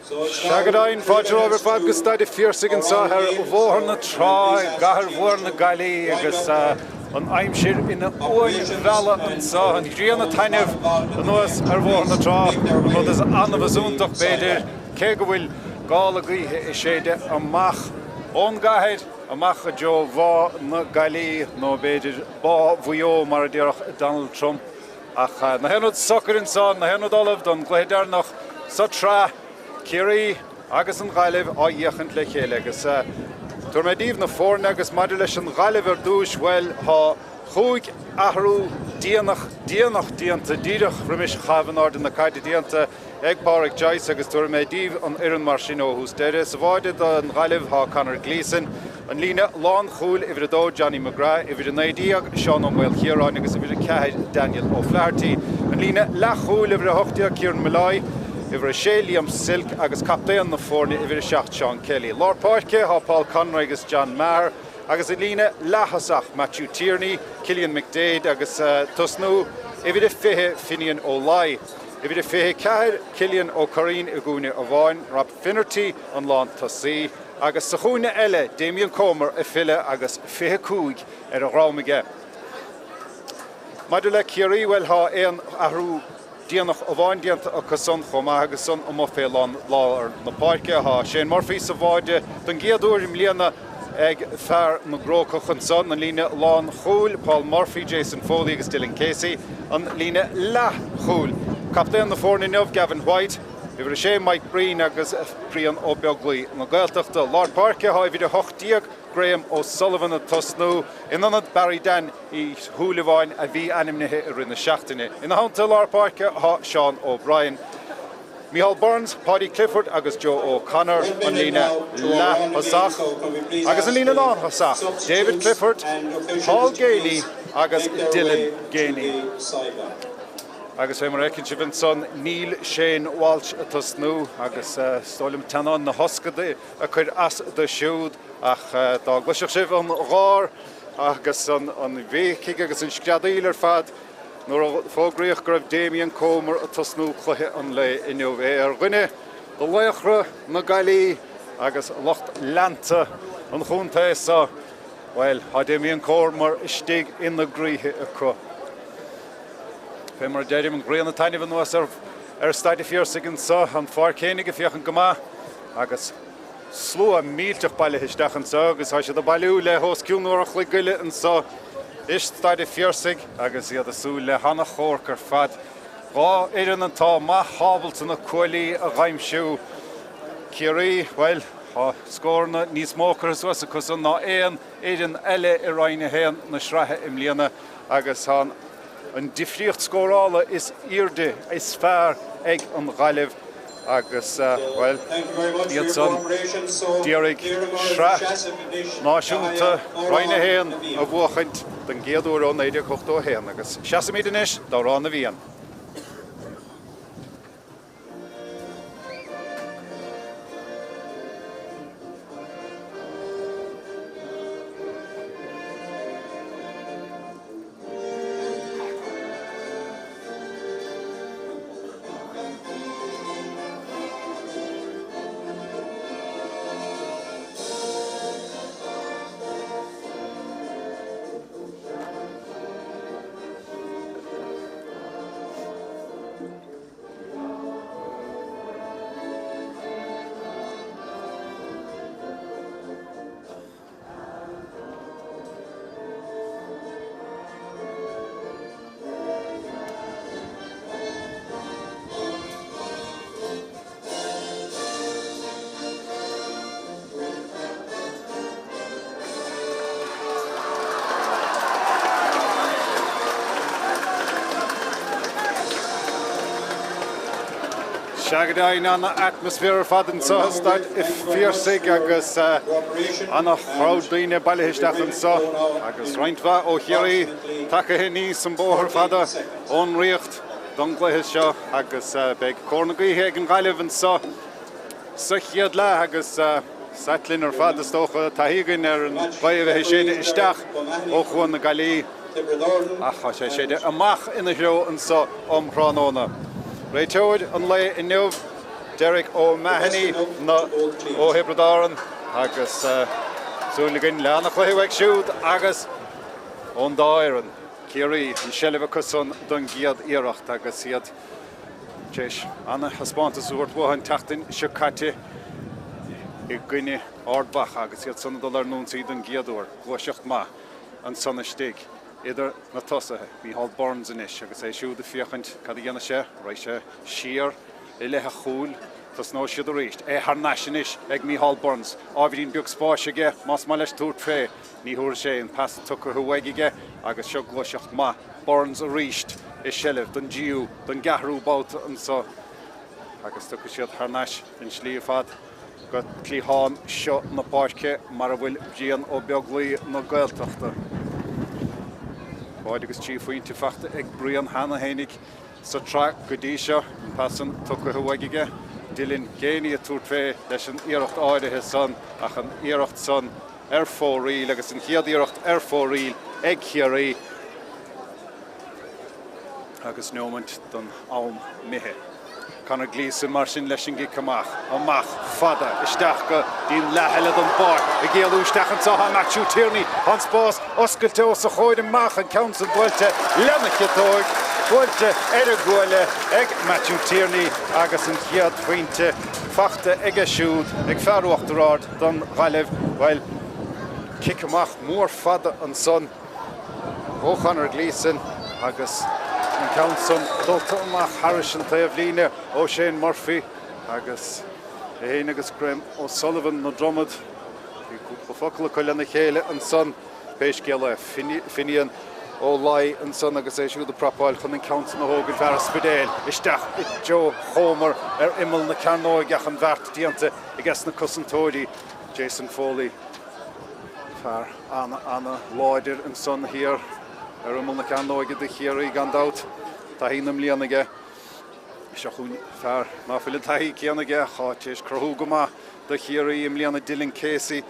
Sea go deimhin, fáilte romhaibh ar fad go Staid a' Phiarsaigh anseo ar Bhóthar na Trá i gcathair mhór na Gaillimhe agus an aimsir ina uainmhealladh anseo, an ghrian ag taitneamh anuas ar Bhóthar na Trá, an rud is annamh is iontach b'fhéidir, cé go bhfuil gála gaoithe ag séideadh amach ón gcathair, amach i dtreo Bhá na Gaillimhe, nó b'fhéidir Bá Mhaigh Eo mar a déarfadh Donald Trump. Ach nach aon rud socair anseo, nach aon rud ullamh don gcluiche deireanach sa tsraith, Ciarraí agus an Ghaillimh á fhéachaint le chéile. Agus tabharfaidh mé daoibh na foirne agus maidir leis an Ghaillimh ar dtús, bhuel, tá chúig athrú déanach, déanach déanta díreach roimis chaitheamh in airde na caide déanta ag Pádraic Joyce agus tabharfaidh mé daoibh an fhoireann mar sin ó thús deireadh. Sa bháide don Ghaillimh tá Conor Gleeson, an líne lánchúil, uimhir 2 Johnny McGrath, uimhir 19 Seán Ó Maolchiaráin agus uimhir 4 Daniel O'Flaherty. An líne leathchúil, uimhir 18 Kieran Molloy, uimhir 6 Liam Silke agus captaen na foirne uimhir 7 Seán Kelly. Lár páirce tá Paul Conroy agus John Maher agus an líne leath-thosach Matthew Tierney, Cillian McDaid agus tosnú uimhir 20 Finian Ó Laoi. Uimhir 24, Cillian Ó Curraoin i gcúinne amháin, Rob Finnerty an lántosaí, agus sa chúinne eile, Damien Comer ag filleadh agus 25 ar a dhrom aige. Maidir le Ciarraí, bhuel, tá aon athrú déanach amháin déanta acu san chomh maith agus san amuigh fé lár na páirce. Tá Shane Murphy sa bháide don gcéad uair i mbliana ag fear na gCrócach ansan, an líne lánchúil, Paul Murphy, Jason Foley agus Dylan Casey, an líne leathchúil. Captaen na foirne inniu, Gavin White, uimhir 6, Mike Breen agus Brian Ó Beaglaoi na Gaeltachta. Lár páirce, tá uimhir 18, Graham O'Sullivan ag tosnú in ionad Barry Dan Uí Shúilleabháin a bhí ainmnithe i rith na seachtaine. Ina theannta i lár páirce tá Seán O'Brien. Micheál Burns, Paudie Clifford agus Joe O'Connor, an líne leath-thosach, agus an líne lánthosach, David Clifford, Paul Geaney agus Dylan Geaney. Agus fé mar a fheiceann sibh ansan, níl Shane Walsh ag tosnú agus is dóigh liom teannán na hoscailte a chuir as do siúd ach dá gcloisfeadh sibh an gháir agus an bhéicigh agus an screadaíl ar fad Nuair a fógraíodh go raibh Damien Comer ag tosnú cluiche an lae inniu, é ar dhuine de laochra na Gaillimhe agus lucht leanta an chontae seo, bhuel, tá Damien Comer istigh ina gcroíthe acu. Fé mar a deirim, an ghrian ag taitneamh anuas ar Staid a' Phiarsaigh anseo, an pháirc fhéinig ag féachaint go maith agus slua millteach bailithe isteach anseo agus tá siad ag bailiú le hos cionn uair an chloig goile anseo i Staid a' Phiarsaigh agus iad ag súil le hana-chomharc ar fad. 2 fhoireann atá maith ábalta na cuaillí a dh'aimsiú. Ciarraí, bhuel, tá scóranna níos mó curtha suas acusan ná aon fhoireann eile i Roinn 1 na sraithe i mbliana agus tá an difríocht scórála is airde, is fearr ag an Ghaillimh. Agus, bhuel, iad san d'iarraidh sraith náisiúnta Roinn 1 a bhuachaint don gcéad uair ó 1981. Agus seasfaimid anois d'Amhrán na bhFiann. Sea go deimhin, ana-atmaisféar ar fad anseo i Staid a' Phiarsaigh agus ana-chrowd daoine bailithe isteach anseo agus roinnt mhaith ó Chiarraí tagtha aníos an bóthar fada ón Ríocht don gcluiche seo agus beidh cóir na gaoithe ag an Ghaillimh anseo sa chéad leath agus is ait linn ar fad is dócha taithí againn ar an ghaoth a bheith ag séideadh isteach ó Chuan na Gaillimhe ach tá sé ag séideadh amach ina threo anseo um thráthnóna. Réiteoir an lae inniu. Derek O'Mahony ó Thiobraid Árann agus súil againn le an-chluiche uaidh siúd agus ón dá fhoireann. Ciarraí, an seilbh acu san don gcéad iarracht agus iad tar éis an-thaispeántas a thabhairt uathu an tseachtain seo caite i gcoinne Ard Mhacha agus iad san ag dul ar an ionsaí don gcéad uair. Gluaiseacht maith ansan istigh idir na tosaithe. Micheál Burns anois agus é siúd ag féachaint cad a dhéanfaidh sé. Raghaidh sé siar i leith a chúil. Tosnóidh siad arís. É thar n-ais anois ag Micheál Burns. Ábhairín beag spáis aige más maith leis tabhairt fé. Ní thabharfaidh sé an pas tugtha uaidh aige agus seo gluaiseacht maith. Burns arís i seilbh don dtríú, don gceathrú babhta anso agus tiocfaidh siad thar n-ais an slí ar fad go cliathán seo na páirce mar a bhfuil Brian Ó Beaglaoi na Gaeltachta. Báide agus 3 phointe fachta ag Brian cheana fhéinig sa tsraith go dtí seo. An pas san tugtha uaidh aige. Dylan Geaney ag tabhairt fé leis an iarracht áirithe san ach an iarracht san ar fóraoil agus an chéad iarracht ar fóraoil ag Ciarraí agus neomant don am imithe. Conor Gleeson mar sin leis an gcic amach, amach fada isteach go dtí an leath eile den bpáirc, ag éalú isteach anseo tá Matthew Tierney, tá an spás oscailte os a chomhair amach, an ceann san buailte lena chiotóig, buailte ar an gcuaille ag Matthew Tierney agus an chéad phointe fachta aige siúd ag fear Uachtar Ard. don Ghaillimh. Bhuel, cic amach mór fada ansan ó Chonor Gleeson agus an ceann san dulta amach thairis an taobhlíne ó Shane Murphy agus é féin agus Graham O'Sullivan na Dromad. Bhí cúpla focal acu lena chéile ansan. Pé scéal é, Finian Ó Laoi ansan agus é siúd ag prapáil chun an ceann san a thógaint, fear an Spidéil isteach i dtreo Chomer ar imeall na cearnóige ach an bheart déanta aiges na cosantóirí. Jason Foley, fear ana-ana-láidir ansan thiar ar imeall na cearnóige do Chiarraí gan dabht. Taithí na mbliana aige. Seo chugainn fear ná fuil an taithí céanna aige ach atá tar éis cruthú go maith do Chiarraí i mbliana, Dylan Casey.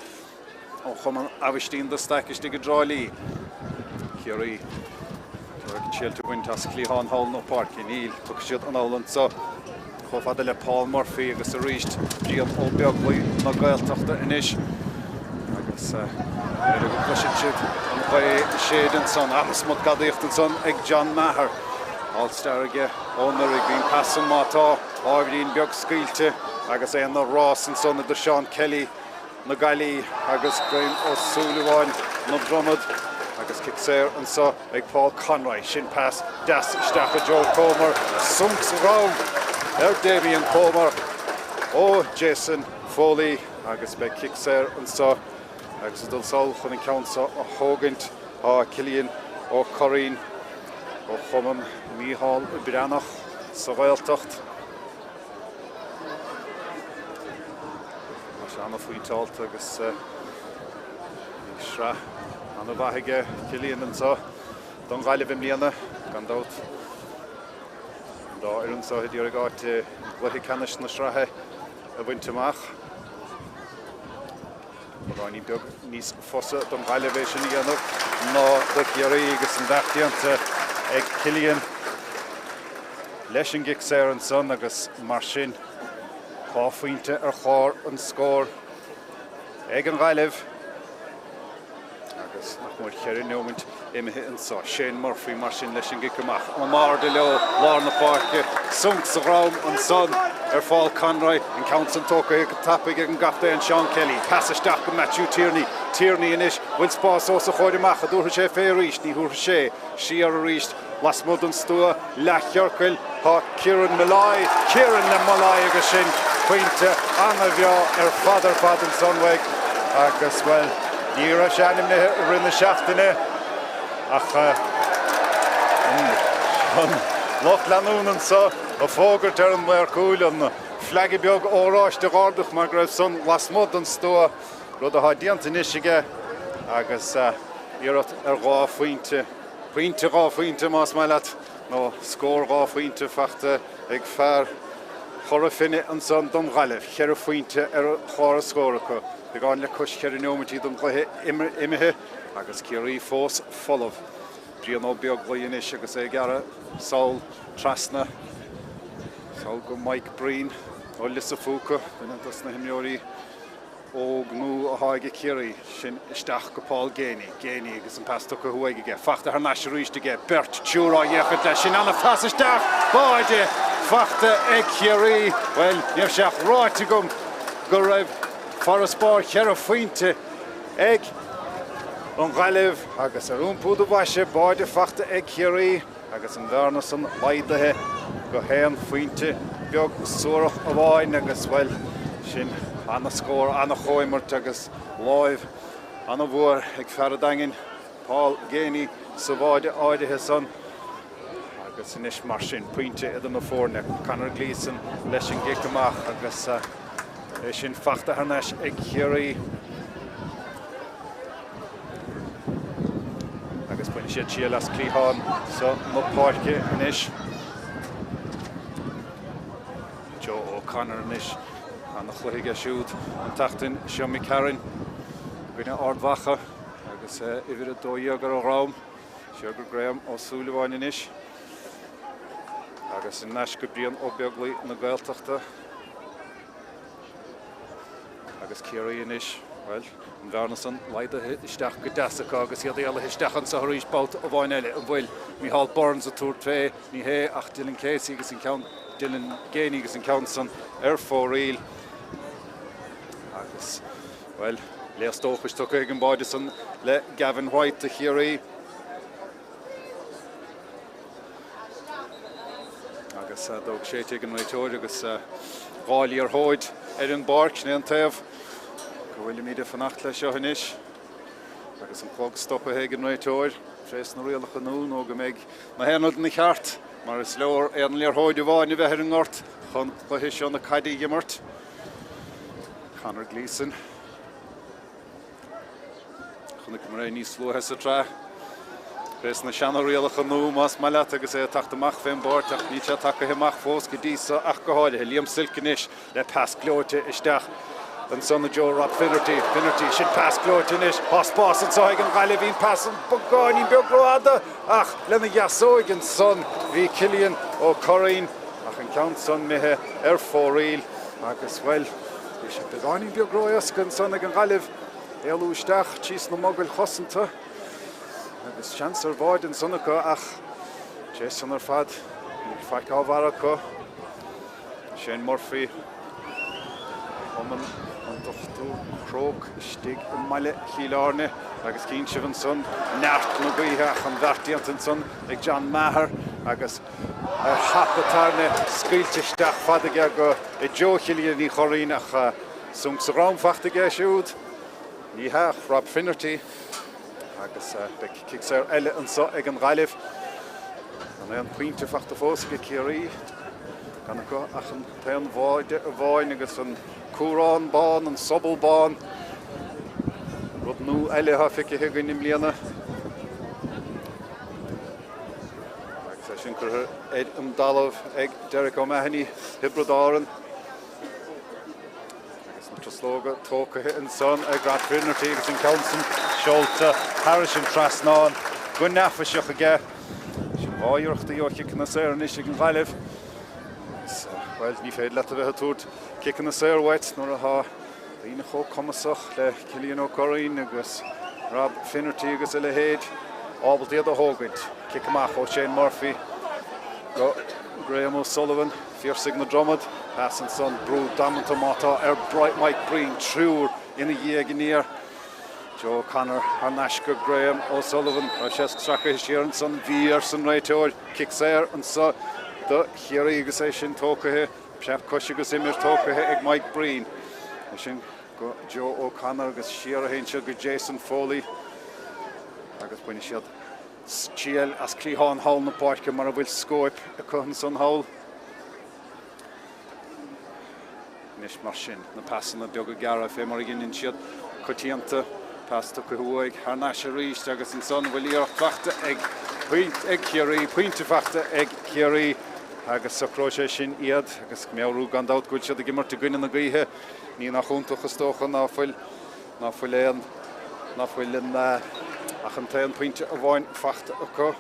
Ó Chumann Aibhistín de Staic istigh i dTrá Lí, Ciarraí. Ag triailt a bhaint as cliathán thall na páirce. Níl. Tiocfaidh siad anall anseo chomh fada le Paul Murphy agus arís Brian Ó Beaglaoi na Gaeltachta anois. Agus b'fhéidir go gcloiseann sibh an ghaoth ag séideadh ansan. An-smut gadaíocht ansan ag John Maher. All Star aige ó anuraidh. Bhí an pas san má tá ábhairín beag scaoilte agus é ina rás ansan idir Seán Kelly na Gaillimhe agus Graham Ó Súilleabháin na Dromad agus cic saor anseo ag Paul Conroy. Sin pas deas isteach i dtreo Comer. Sonc sa dhrom ar Damien Comer ó Jason Foley agus beidh cic saor anseo agus ag dul sall chun an ceann seo a thógaint tá Cillian Ó Curraoin ó Chumann Mícheál Breathnach sa Ghaeltacht. Tá sé an-phointeálta agus sraith an-mhaith aige Cillian anseo don Ghaillimh i mbliana, gan dabht. An dá fhoireann seo ag iarraidh áit i gcluiche ceannais na sraithe a bhaint amach. Beagáinín beag níos fusa don Ghaillimh é sin a dhéanamh ná do Chiarraí agus an bheart déanta ag Cillian leis an gcic saor ansan agus mar sin 2 phointe ar chlár an scóir ag an Ghaillimh. Agus nach mór cheithre neomaint imithe anseo. Shane Murphy mar sin leis an gcic amach. An airde leo, lár na páirce. Sonc sa dhrom ansan ar Phaul Conroy. An ceann san tógtha go tapaidh ag an gcaptaen Seán Kelly. Pas isteach go Matthew Tierney. Tierney anois, bhfuil spás os a chomhair amach, an dtabharfaidh sé fé arís? Ní thabharfaidh sé. Siar arís. Lasmuigh den stua leathchiorcail tá Kieran Molloy, Kieran le Molloy agus sin pointe ana-bhreá ar fad ar fad ansan uaidh agus, bhuel, ní raibh sé ainmnithe i rith na seachtaine ach an lucht leanúna anso ag fógairt ar an maor cúil an flag beag oráiste a ardú mar go raibh san lasmuigh den stua, rud atá déanta anois aige agus iarracht ar dhá phointe. Pointe, 2 phointe más maith leat, nó scór 2 phointe faighte ag fear Chora Finne ansan don Ghaillimh. Cheithre phointe ar chlár an scóir acu. Beagán le cois cheithre neomaintí den gcluiche imithe agus Ciarraí fós folamh. Brian Ó Beaglaoi anois agus é ag gearradh sall trasna. Sall go Mike Breen ó Lios a' Phúca, duine dos na himreoirí óg nua atá aige Ciarraí. Sin isteach go Paul Geaney. Geaney agus an pas tugtha uaidh aige. Fachta thar n-ais arís aige. Beirt, triúr á fhéachaint leis. Sin ana-phas isteach! Báide fachta ag Ciarraí. Bhuel, ní raibh sé ach ráite agam go raibh farasbarr cheithre phointe ag an Ghaillimh agus ar iompú do bhoise, báide fachta ag Ciarraí. Agus an bhearna san laghdaithe go haon phointe beag suarach amháin agus, bhuel, sin ana-scór, ana-chomhimirt agus láimh ana-mhór ag fear an Daingin, Paul Geaney, sa bháide áirithe san. Agus anois mar sin, pointe idir na foirne, Conor Gleeson leis an gcic amach agus é sin fachta thar n-ais ag Ciarraí. Agus bainfidh siad triail as cliathán seo na páirce anois. Joe O'Connor anois, ana-chluiche aige siúd an tseachtain seo imigh tharainn i gcoinne Ard Mhacha agus uimhir 12 ar a dhrom. Siar go Graham Ó Súilleabháin anois agus thar n-ais go Brian Ó Beaglaoi na Gaeltachta. Agus Ciarraí anois, bhuel, an bhearna san laghdaithe isteach go deas acu agus iad éalaithe isteach anseo arís babhta amháin eile. An bhfuil Micheál Burns ag tabhairt fé? Ní hé ach Dylan Casey agus an ceann, Dylan Geaney agus an ceann san ar fóraoil. Agus, bhuel, léas dóchais tugtha ag an bháide san le Gavin White do Chiarraí. Agus feadóg séidte ag an réiteoir agus dhá liathróid ar an bpáirc, sin é an taobh go bhfuilimid ag fanacht leis seo anois. Agus an clog stopaithe ag an réiteoir trés na rialacha nua nó go mbeidh na haon rud ina cheart mar is leor aon liathróid amháin a bheith ar an ngort chun cluiche seo na caide a dh'imirt. Conor Gleeson. Chonaiceamar é níos luaithe sa tsraith. Fés na seana-rialacha nua, más maith leat, agus é ag teacht amach fén bpáirc, ach níl sé tagtha amach fós go dtí so ach go háirithe. Liam Silke anois le pas gleoite isteach ansan i dtreo Rob Finnerty. Finnerty, sin pas gleoite anois. Tá spás anso ag an Ghaillimh. Bhí an pas an beagáinín beag rófhada ach lena dheasóig ansan bhí Cillian Ó Curraoin ach an ceann san imithe ar fóraoil agus, bhuel, Bhí sé beagáinín beag ró-éasca ansan ag an Ghaillimh éalú isteach trí sna mogaill chosanta agus seans ar bháide ansan acu ach tar éis san ar fad níl faic á bharr acu. Shane Murphy, Cumann an Dochtúir Cróc istigh i mbaile Chill Airne agus cíonn sibh ansan neart na gaoithe ach an bheart déanta ansan ag John Maher agus ar thapa tairne scaoilte isteach fada aige go i dtreo Chillian Uí Churraoin ach sonc sa dhrom fachta aige siúd. Ní hea ach Rob Finnerty agus beidh cic saor eile anseo ag an Ghaillimh. Gan aon phointe fachta fós ag Ciarraí. Gan acu ach an t-aon bháide amháin agus an cúrán bán, an sobal bán. Rud nua eile atá feicthe againn i mbliana. Agus é sin curtha ar an dtalamh ag Derek O'Mahony, Thiobraid Árann. Agus na truslóga tógtha ansan ag Rob Finnerty agus an ceann san seolta thairis an trasnán go neafaiseach aige. Sin dhá iarrachtaí ó chiceanna saor anois ag an Ghaillimh. Agus, bhuel, ní féidir leat a bheith ag tabhairt ciceanna saor uait nuair atá Daoine chomh cumasach le Cillian Ó Curraoin agus Rob Finnerty agus a leithéid ábalta iad a thógaint. Cic amach ó Shane Murphy go Graham O'Sullivan, Phiarsaigh na Dromad. Pas ansan, brú damanta má tá ar Mike Breen, triúr ina dhiaidh aniar. Joe O'Connor thar n-ais go Graham O'Sullivan. Raibh sé sractha siar ansan, bhí arsa an réiteoir. Cic saor anso do Chiarraí agus é sin tógtha. Preab coise agus imir tógtha ag Mike Breen. É sin go Joe O'Connor agus siar a théann siad go Jason Foley agus bainfidh siad triail as cliathán thall na páirce mar a bhfuil scóip acu ansan thall. Anois mar sin, na pasanna beaga gearra fé mar a dheineann siad coitianta. Pas tugtha uaidh thar n-ais arís agus ansan bhfuil iarracht fachta ag ag Ciarraí, pointe fachta ag Ciarraí. Agus socróidh sé sin iad, agus meabhrú gan dabht go bhfuil siad ag imirt i gcoinne na gaoithe. Ní nach iontach is dócha ná fuil, ná fuil aon, ná fuil an, ach an t-aon pointe amháin fachta acu.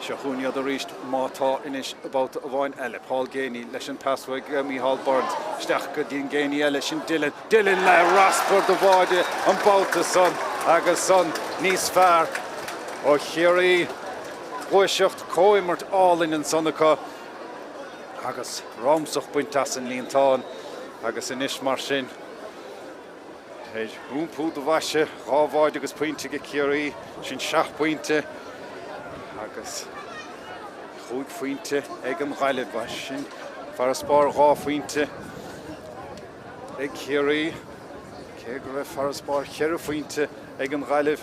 Seo chugainn iad arís má tá anois babhta amháin eile. Paul Geaney leis an pas uaidh Micheál Burns. Isteach go dtí an Geaney eile, sin Dylan. Dylan le raspar de bháide an babhta san agus san níos fearr ó Chiarraí. Gluaiseacht, comhimirt álainn ansan acu agus ramsach bainte as an líontán agus anois mar sin. Ar iompú do bhoise, 2 bháide agus pointe ag Ciarraí, sin seacht bpointe agus chúig phointe ag an Ghaillimh. Sin farasbarr 2 phointe ag Ciarraí, cé go raibh farasbarr cheithre phointe ag an Ghaillimh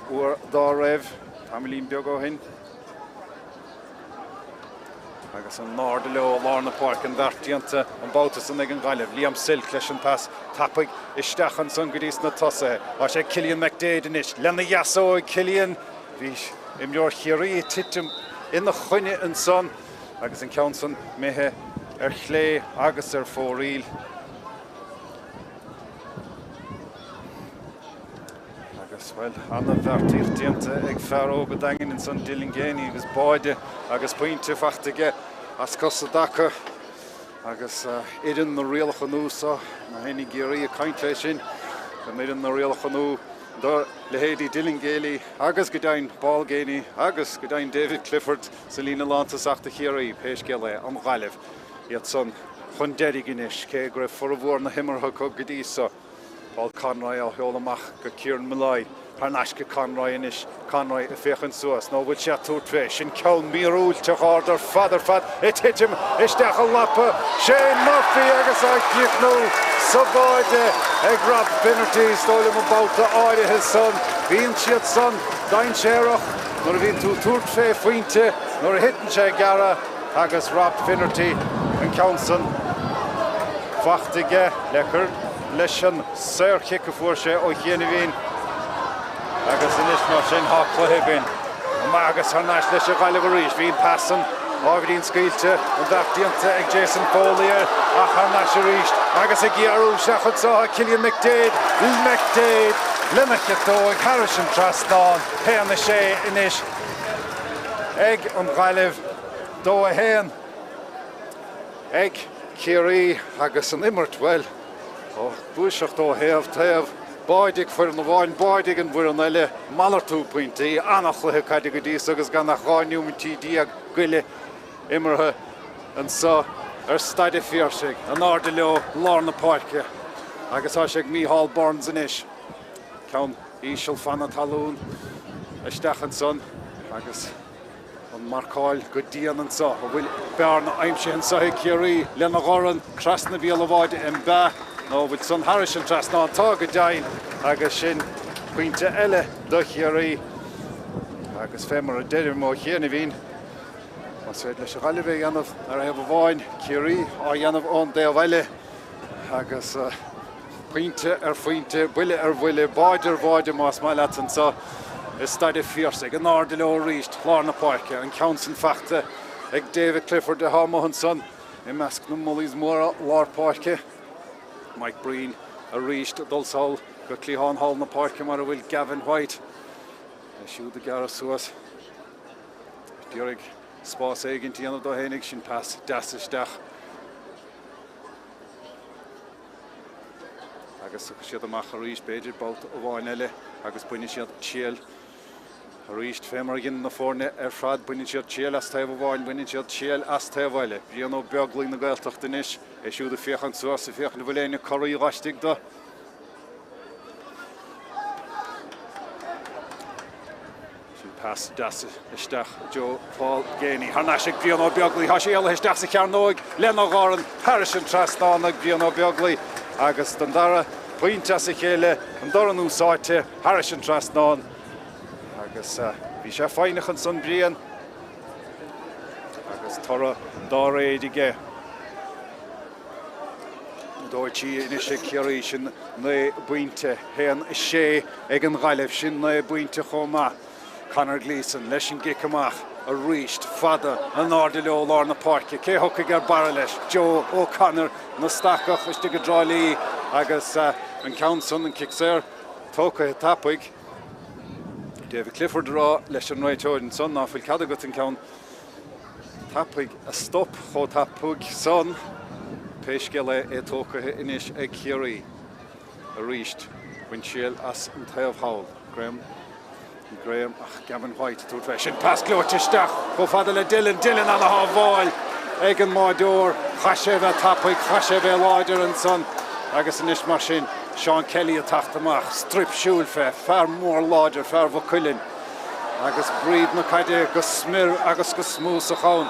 uair dá raibh, tamaillín beag ó shin. Agus in airde leo i lár na páirce, an bheart déanta an babhta san ag an Ghaillimh. Liam Silke leis an pas tapaidh isteach ansan go dtí sna tosaithe. Tá sé ag Cillian McDaid anois lena dheasóig. Cillian, bhí imreoir Chiarraí ag titim ina choinne ansan agus an ceann san imithe ar chlé agus ar fóraoil. Agus, bhuel, ana-bheartaíocht déanta ag fear óg an Daingin ansan, Dylan Geaney, agus báide agus pointe faighte aige as cosa i dtaca. Agus oireann na rialacha nua seo, na héinne i gCiarraí ag caint fé sin, go n-oireann na rialacha nua do leithéidí Dylan Geaney agus go deimhin Paul Geaney agus go deimhin David Clifford sa líne lántosach do Chiarraí, pé scéal é, an Ghaillimh, iad san chun deiridh anois, cé go raibh formhór na himeartha acu go dtí so. Paul Conroy á sheoladh amach go Kieran Molloy. Thar n-ais go Conroy anois. Conroy ag féachaint suas. Nó bhfuil sé ag tabhairt fé? Sin ceann míorúilteach ard ar fad ar fad ag titim isteach i lapa Shane Murphy agus á chríochnú sa bháide ag Rob Finnerty. Is dóigh liom an babhta áirithe san. Bíonn siad san dainséarach nuair a bhíonn tú ag tabhairt fé phointe nuair a thiteann sé ag gearradh agus Rob Finnerty an ceann san faighte aige le cur leis an saorchic a fuair sé ó chianaibhín agus anois mar sin tá cluiche againn. Amach agus thar n-ais leis an Ghaillimh arís. Bhí an pas san ábhairín scaoilte, an bheart déanta ag Jason Foley air ach thar n-ais arís agus ag gearradh isteach anseo tá Cillian McDaid, McDaid lena chiotóig thairis an trasnán, 1-6 anois ag an Ghaillimh, 2-1. Ag Ciarraí agus an imirt, bhuel, ó ghluaiseacht ó thaobh taobh, báide ag foireann amháin, báide ag an bhfoireann eile, malartú pointí, an-chluiche caide go dtí so agus gan ach 12 neomaintí goile imeartha anseo ar Staid an Phiarsaigh. In airde leo lár na páirce agus tá sé ag Micheál Burns anois. Ceann íseal fan na talún isteach ansan agus. An marcáil go dian anseo. An bhfuil bearna aimsithe anseo ag Ciarraí lena dhorn trasna bhéal an bháide an bea nó an bhfuil san thairis an trasnán? Tá go deimhin agus sin pointe eile do Chiarraí. Agus fé mar a deirim ó chianaibhín, más féidir leis an Ghaillimh é a dhéanamh ar thaobh amháin, Ciarraí á dhéanamh ón dtaobh eile agus. Pointe ar phointe, buille ar bhuille, báide ar bháide más maith leat anseo i Staid an Phiarsaigh. In airde leo arís, lár na páirce, an ceann san faighte ag David Clifford atá amuigh ansan i measc na mbullies móra lár páirce. Mike Breen arís ag dul sall go cliathán thall na páirce mar a bhfuil Gavin White. É siúd ag gearradh suas. D'iarraidh spás éigint a dhéanamh dó fhéinig, sin pas deas isteach. Agus tiocfaidh siad amach arís, b'fhéidir, babhta amháin eile agus bainfidh siad triail arís, fé mar a dheineann na foirne ar fad, baineann siad triail as taobh amháin, baineann siad triail as taobh eile. Brian Ó Beaglaoich na Gaeltachta anois, é siúd ag féachaint suas, ag féachaint an bhfuil éinne corraithe laistigh de. Sin pas deas isteach i dtreo Paul Geaney. Thar n-ais ag Brian Ó Beaglaoich. Tá sé éalaithe isteach sa chearnóig lena dhorn thairis an trasnán ag Brian Ó Beaglaoich agus don dara pointe as a chéile, an dorn úsáidte thairis an trasnán agus bhí sé foighneach ansan Brian agus toradh dá réir aige. 2-3 anois ag Ciarraí, sin 9 bpointe, 1-6 ag an Ghaillimh, sin 9 bpointe chomh maith. Conor Gleeson leis an gcic amach arís, fada, in airde leo lár na páirce. Cé thiocfaidh ar barra leis? Joe O'Connor na Stacach istigh i dTrá Lí agus an ceann san, an cic saor, tógtha tapaidh. David Clifford ag rá leis an réiteoir ansan ná fuil cead agat an ceann tapaidh a stop chomh tapaidh san. Pé scéal é, é tógtha anois ag Ciarraí arís. Baint triail as an taobh thall. Graham Graham ach Gavin White ag tabhairt fé. Sin pas gleoite isteach chomh fada le Dillon. Dillon ana-shábháil ag an mbáideoir. Chaith sé a bheith tapaidh, chaith sé a bheith láidir ansan agus anois mar sin Seán Kelly ag teacht amach. Straip siúil fé. Fear mór láidir, fear Mhaigh Cuilinn agus bríd na caide go smior agus go smúsach ann.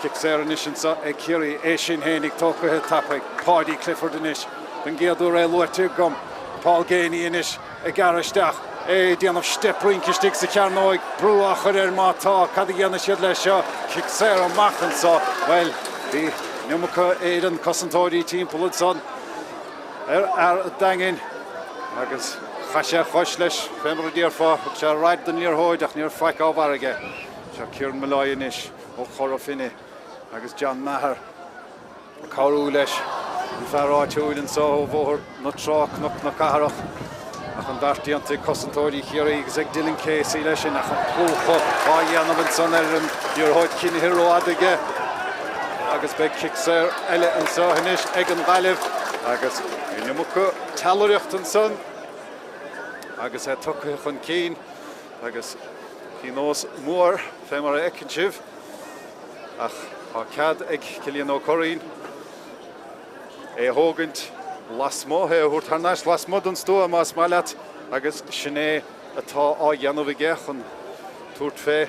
Cic saor anois anso ag Ciarraí. É sin fhéinig tógtha tapaidh. Paudie Clifford anois don gcéad uair é luaite agam. Paul Geaney anois. ag gearradh isteach, é ag déanamh steip rince istigh sa chearnóig, brú á chur air má tá, cad a dhéanfaidh siad leis seo? Cic saor amach anso, bhuel, bhí an iomarca Éireann cosantóirí timpeall ansan ar fhear an Daingin agus chaith sé a chois leis, fé mar a déarfá, thug sé raid don liathróid ach ní raibh faic á bharr aige. Seo Kieran Molloy anois ó Chora Finne agus John Maher. Ag cabhrú leis an fear áitiúil anso ó Bhóthar na Trá, Cnoc na Cathrach, ach an beart déanta ag cosantóirí Chiarraí agus ag Dylan Casey leis sin ach an plúchadh á dhéanamh ansan ar an liathróid cinnithe rófhada aige agus beidh cic saor eile anso anois ag an Ghaillimh agus an iomarca teallaireacht ansan agus é tugtha chun cinn agus pionós mór fé mar a fheiceann sibh. Ach tá cead ag Cillian Ó Curraoin é a thógaint lasmuigh, é a thabhairt thar n-ais lasmuigh den stua más maith leat agus sin é atá á dhéanamh aige chun tabhairt fé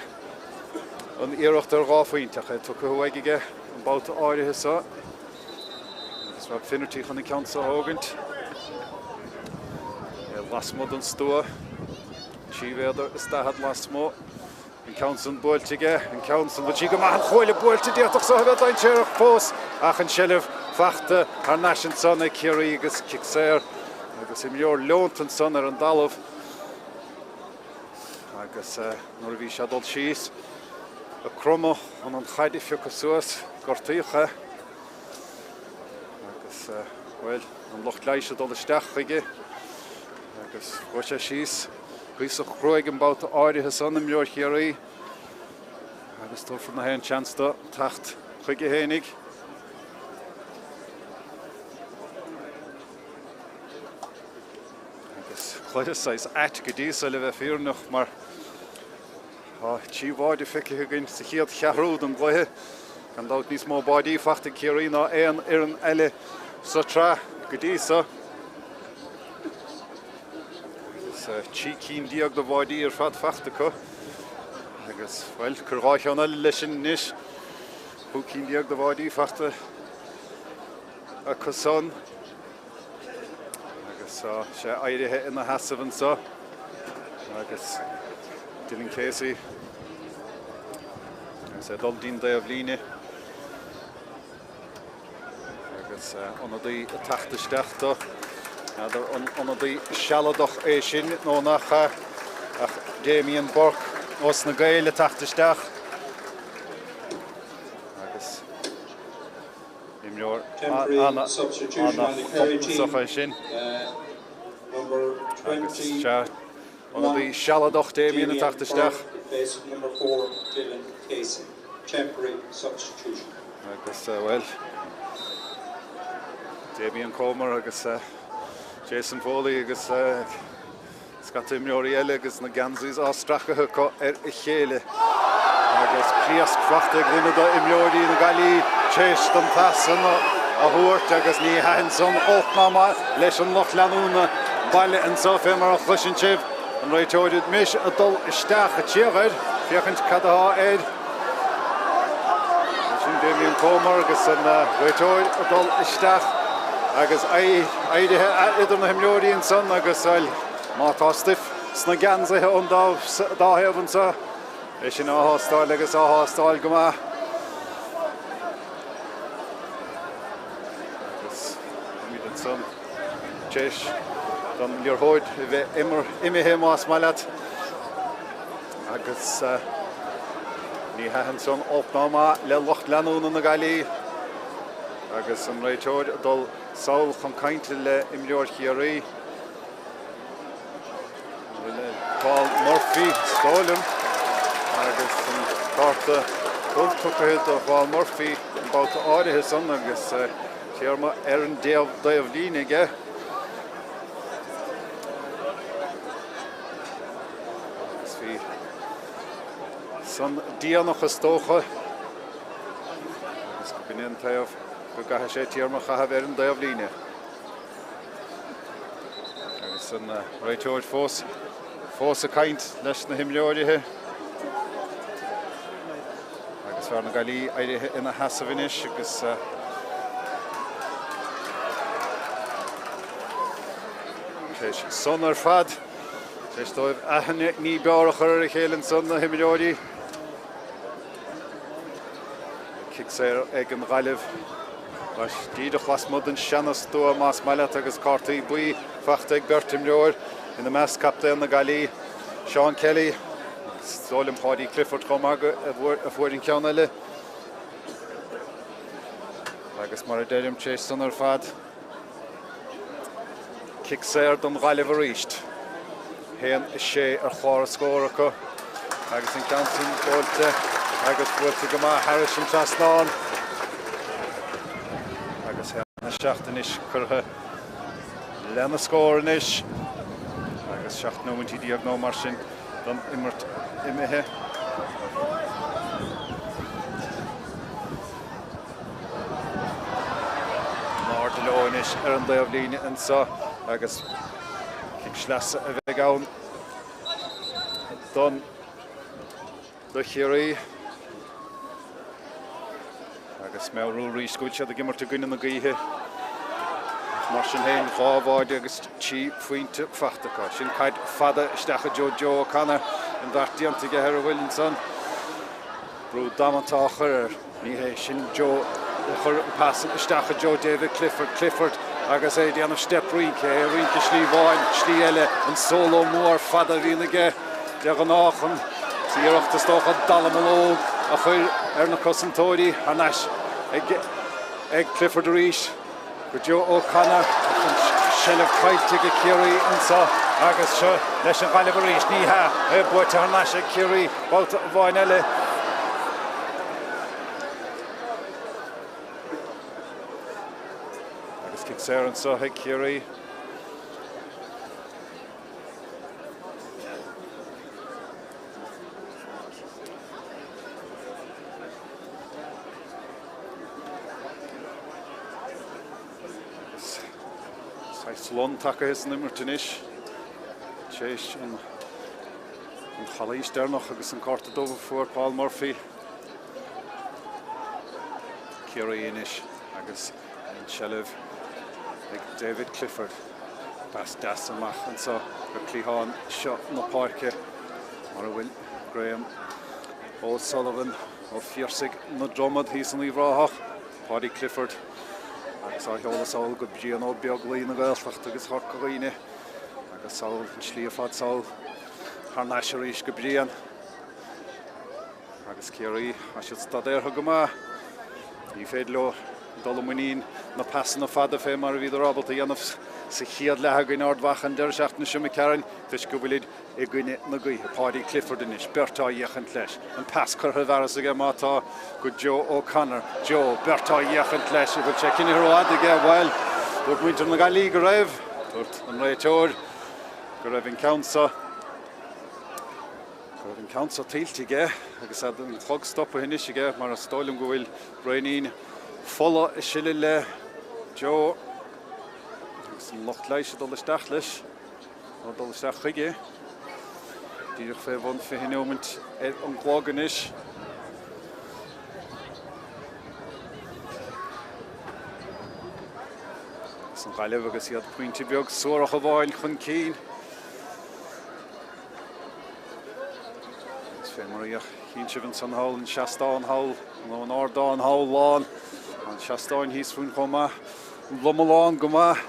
an iarracht ar dhá phointe. Ach é tugtha uaidh aige an babhta áirithe seo agus Rob Finnerty chun an ceann seo a thógaint. É lasmuigh den stua, 3 mhéadar is 40 lasmuigh. An ceann san buailte aige, an ceann san, bhfuil sí go maith, an chuaille buailte, d'fhéadfadh so a bheith dainséarach fós ach an tseilbh fachta thar n-ais ansan ag Ciarraí agus cic saor agus imreoir leonta ansan ar an dtalamh agus nuair a bhí sé ag dul síos ag cromadh chun an chaid a phiocadh suas, gortaíodh é agus, bhuel, an lucht leighis ag dul isteach chuige agus chuaigh sé síos. Cuíosach cruaidh an babhta áirithe san, imreoir Chiarraí, agus tabharfar na haon seans do teacht chuige fhéinig. Agus cluiche saghas ait go dtí so le bheith fírinneach mar tá 3 bháide feicthe againn sa chéad cheathrú den gcluiche. Gan dabht níos mó báidí fachta ag Ciarraí ná aon fhoireann eile sa tsraith go dtí so. Agus 13 cinn de bháidí ar fad fachta acu. Agus, bhuel, cuir dhá cheann eile leis sin anois. 15 cinn de bháidí fachta acu san. Agus tá sé éirithe ina sheasamh anseo. Agus Dylan Casey agus é ag dul dtí'n dtaobhlíne. Agus ionadaí ag teacht isteach do, n'fheadar an ionadaí sealadach é sin nó nach ea, ach Damien Burke ós na Gaeil ag teacht isteach agus imreoir ana-chumasach é sin. Agus sea, ionadaí sealadach Damien ag teacht isteach. Temporary substitution. Agus, bhuel, Damien Comer agus Jason Foley agus scata imreoirí eile agus na geansays á stracadh acu ar a chéile. Agus pléasc fachta ag duine d'imreoirí na Gaillimhe tar éis don phas san a thabhairt agus ní thaitin san olc ná maith leis an lucht leanúna baile anseo fé mar a chloiseann sibh. An réiteoir anois ag dul isteach ag triall air, féachaint cad atá air. Sin Damien Comer agus an réiteoir ag dul isteach agus éirithe idir na himreoirí ansan agus bhuel, má tá stuif sna geansaithe ón dá thaobh anseo, é sin á thástáil agus á thástáil go maith. Agus táimid ansan. Tar éis don liathróid a bheith imithe, más maith leat, agus ní thaitin san olc ná maith le lucht leanúna na Gaillimhe agus an réiteoir ag dul sall chun cainte le imreoir Chiarraí. Paul Murphy, is dóigh liom, agus an cárta dubh tugtha do Paul Murphy an babhta áirithe san agus téarma ar an dtaobh líne aige. Agus bhí san déanach is dócha agus go b'in é an taobh go gcaithfidh sé téarma a chaitheamh ar an dtaobh líne. Agus an réiteoir fós fós ag caint leis na himreoirithe. Agus fear na Gaillimhe éirithe ina sheasamh anois agus tar éis san ar fad, tar éis dóibh aithne ní b'fhearr a chur ar a chéile ansan na himreoirí. Cic saor ag an Ghaillimh. Díreach lasmuigh den seana-stua más maith leat agus cártaí buí faighte ag beirt imreoir, ina measc captaen na Gaillimhe, Seán Kelly, agus is dóigh liom Paudie Clifford chomh maith a fuair an ceann eile. Agus mar a deirim, tar éis san ar fad, Cic saor don Ghaillimh arís. 1-6 ar chlár an scóir acu agus an ceann sin buailte agus buailte go maith thairis an trasnán. Agus 1-7 anois curtha lena scór anois agus 17 nóimintí nó mar sin don imirt imithe. In airde leo anois ar an dtaobhlíne anseo agus cic sleasa a bheidh ann don do Chiarraí. Agus meabhrú arís go bhfuil siad ag imirt i gcoinne na gaoithe. Ach mar sin féin, 2 bháide agus 3 phointe faighte acu. Sin caid fada isteach i dtreo Joe O'Connor, an beart déanta aige ar a bhfuil ansan. Brú damanta á chur air. Ní hé sin Joe a chuir an pas isteach i dtreo David Clifford. Clifford agus é ag déanamh steip rince, é ag rince slí amháin, slí eile, an sóló mór fada a bhíonn aige de ghnáth chun iarracht is dócha dallamullóg a chur ar na cosantóirí. Thar n-ais ag Clifford arís. Go Joe O'Connor ach an seilbh caillte ag Ciarraí anseo agus seo leis an Ghaillimh arís. Ní hea, é buaite thar n-ais ag Ciarraí babhta amháin eile. Agus cic saor anseo ag Ciarraí. Agus saghas slonn tagtha san imirt anois tar éis an chalaois deireanach agus an cárta dubh a fuair Paul Murphy. Ciarraí anois agus an tseilbh ag David Clifford. Pas deas amach anseo go cliathán seo na páirce mar a bhfuil Graham O'Sullivan. Ó Phiarsaigh na Dromad thíos in Uíbh Ráthach, Paudie Clifford agus á sheoladh sall go Brian Ó Beaglaoi na Gaeltachta agus Chorca Dhuibhne agus sall an tslí ar fad sall thar n-ais arís go Brian agus Ciarraí, tá siad staidéartha go maith. Ní féidir leo dul i muinín na pasanna fada fé mar a bhíodar ábalta a dhéanamh sa chéad leath i gcoinne Ard Mhacha an deireadh seachtaine seo imigh tharainn toisc go bhfuilid i gcoinne na gaoithe. Paudie Clifford anois, beirt á fhéachaint leis. An pas curtha i bhfearas aige má tá go Joe O'Connor. Joe, beirt á fhéachaint leis. An bhfuil sé cinnithe rófhada aige? Bhuel, dúirt muintir na Gaillimhe go raibh. Dúirt an réiteoir go raibh an ceann seo go raibh an ceann seo tuillte aige agus an clog stoptha anois aige mar is dóigh liom go bhfuil braoinín fola ag sileadh le Joe agus an lucht leighis ag dul isteach leis. Ag dul isteach chuige. Díreach fé bhun 20 neomant ar an gclog anois. Agus an Ghaillimh agus iad pointe beag suarach amháin chun cinn. Agus fé mar a chíonn sibh ansan thall an seastán thall, nó an ardán thall lán, an seastán thíos fúinn chomh maith, lomtha lán go maith.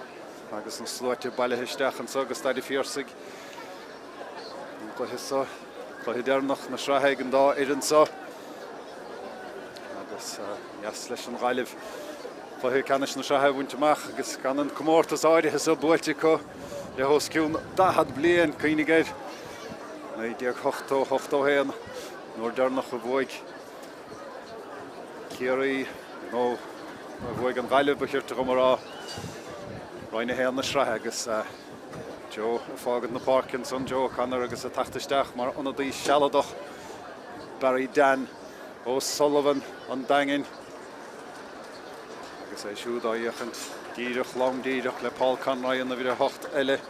Agus na sluaite bailithe isteach anseo go Staid an Phiarsaigh don gcluiche seo, cluiche deireanach na sraithe ag an dá fhoireann seo. Agus deas leis an Ghaillimh cluiche ceannais na sraithe a bhaint amach agus gan an comórtas áirithe seo buailte acu le os cionn 40 bliain. Cuimhnigh air. 1980, 81, an uair deireanach a bhuaigh Ciarraí, nó a bhuaigh an Ghaillimh ba chirte dhom a rá, Roinn 1 na sraithe agus Joe ag fágaint na páirce ansan, Joe O'Connor agus ag teacht isteach mar ionadaí sealadach, Barry Dan O'Sullivan an Daingin agus é siúd á fhéachaint díreach, lom díreach le Paul Conroy an uimhir 8 eile.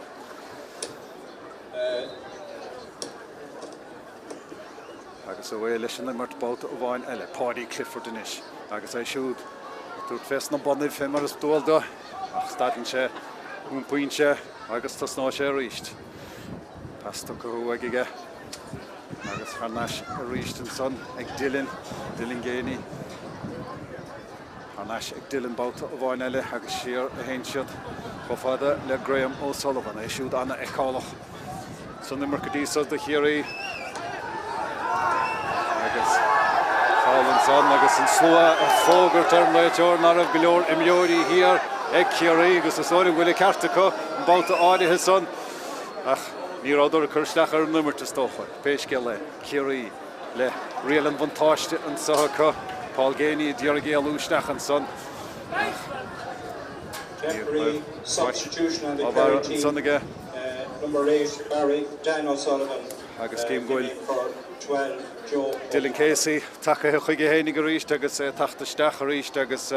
Agus away leis an imirt babhta amháin eile. Paudie Clifford anois agus é siúd ag tabhairt fés na bonnaibh fé mar is dual do, ach stadann sé, iompaíonn sé agus tosnóidh sé arís. Pas tugtha uaidh aige agus thar n-ais arís ansan ag Dylan, Dylan Geaney. Thar n-ais ag Dylan babhta amháin eile agus siar a théann siad chomh fada le Graham O'Sullivan, é siúd an-fheiceálach san imirt go dtí so do Chiarraí. Agus foul ansan agus an slua ag fógairt ar an réiteoir nach raibh go leor imreoirí thiar ag Ciarraí agus is dóigh liom go bhfuil an ceart acu an babhta áirithe san ach ní rabhadar ag cur isteach ar an imirt is dócha. Pé scéal é, Ciarraí. Le riail an bhuntáiste anseo acu, Paul Geaney ag iarraidh éalú isteach ansan ach ní raibh faic á bhearradh ansan aige. Agus cím go bhfuil Dylan Casey tagaithe chuige fhéinig arís agus é ag teacht isteach arís agus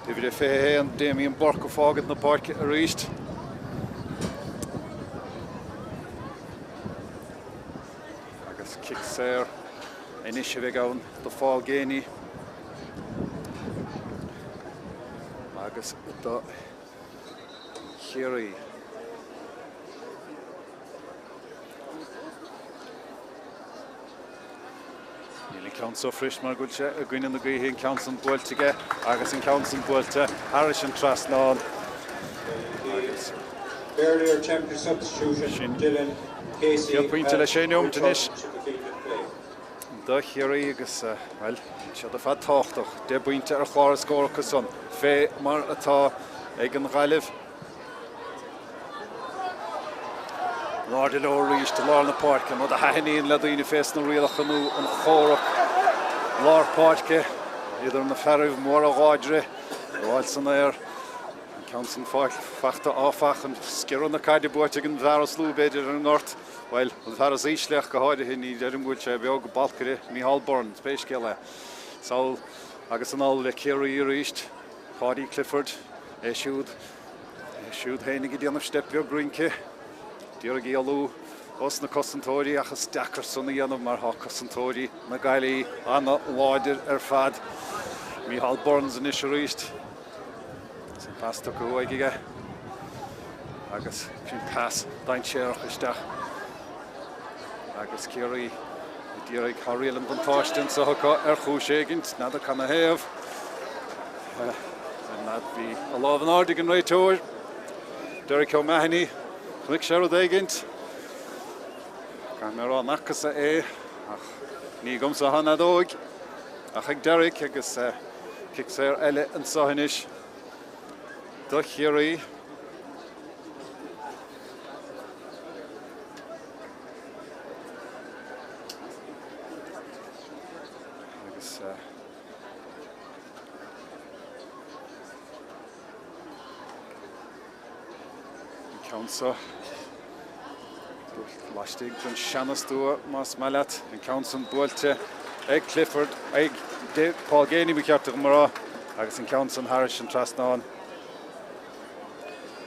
uimhir a 21, Damien Burke ag fágaint na páirce arís. Agus cic saor anois a bheidh ann do Phaul Geaney agus do Chiarraí. Níl an ceann so fuirist mar go bhfuil sé i gcoinne na gaoithe, an ceann san buailte aige agus an ceann san buailte thairis an trasnán agus sin chéad pointe le sé neomat anois do Chiarraí agus, bhuel, níl siad ar fad tábhachtach. 10 bpointe ar chlár a scór acu san, fé mar atá ag an Ghaillimh. In airde leo arís i lár na páirce, an rud a thaitníonn le daoine fés na rialacha nua, an chomhrac lár páirce idir na fearaibh móra láidre ag fáil san aer. An ceann san fachta áfach, an sciorradh na caide buaite ag an bhfear is lú b'fhéidir ar an ngort, bhuel, an fear is ísle ach go háirithe, ní deirim go bhfuil sé beag, balcaire Micheál Burns, pé scéal é. Sall agus anall le Ciarraí arís, Paudie Clifford, é siúd. É siúd féinig ag déanamh steip beag rince, d'iarraidh éalú os na cosantóirí ach is deacair san a dhéanamh mar tá cosantóirí na Gaillimhe ana-láidir ar fad. Micheál Burns anois arís. Is an pas tugtha uaidh aige agus sin pas dainséarach isteach agus Ciarraí ag iarraidh tá riail an bhuntáiste anseo acu ar chúis éigint, n'fheadar canathaobh. Bhí a lámh in airde ag an réiteoir, Derek O'Mahony. Chonaic sé rud éigint. Caithfidh mé a rá nach bhfacasa é, ach ní agamsa atá an fheadóig, ach ag Derek agus cic saor eile anseo anois do Chiarraí. Agus An ceann seo laistigh den seanastua, más maith leat. An ceann san buailte ag Clifford, ag Paul Geaney ba cheart dom a rá, agus an ceann san thairis an trasnán.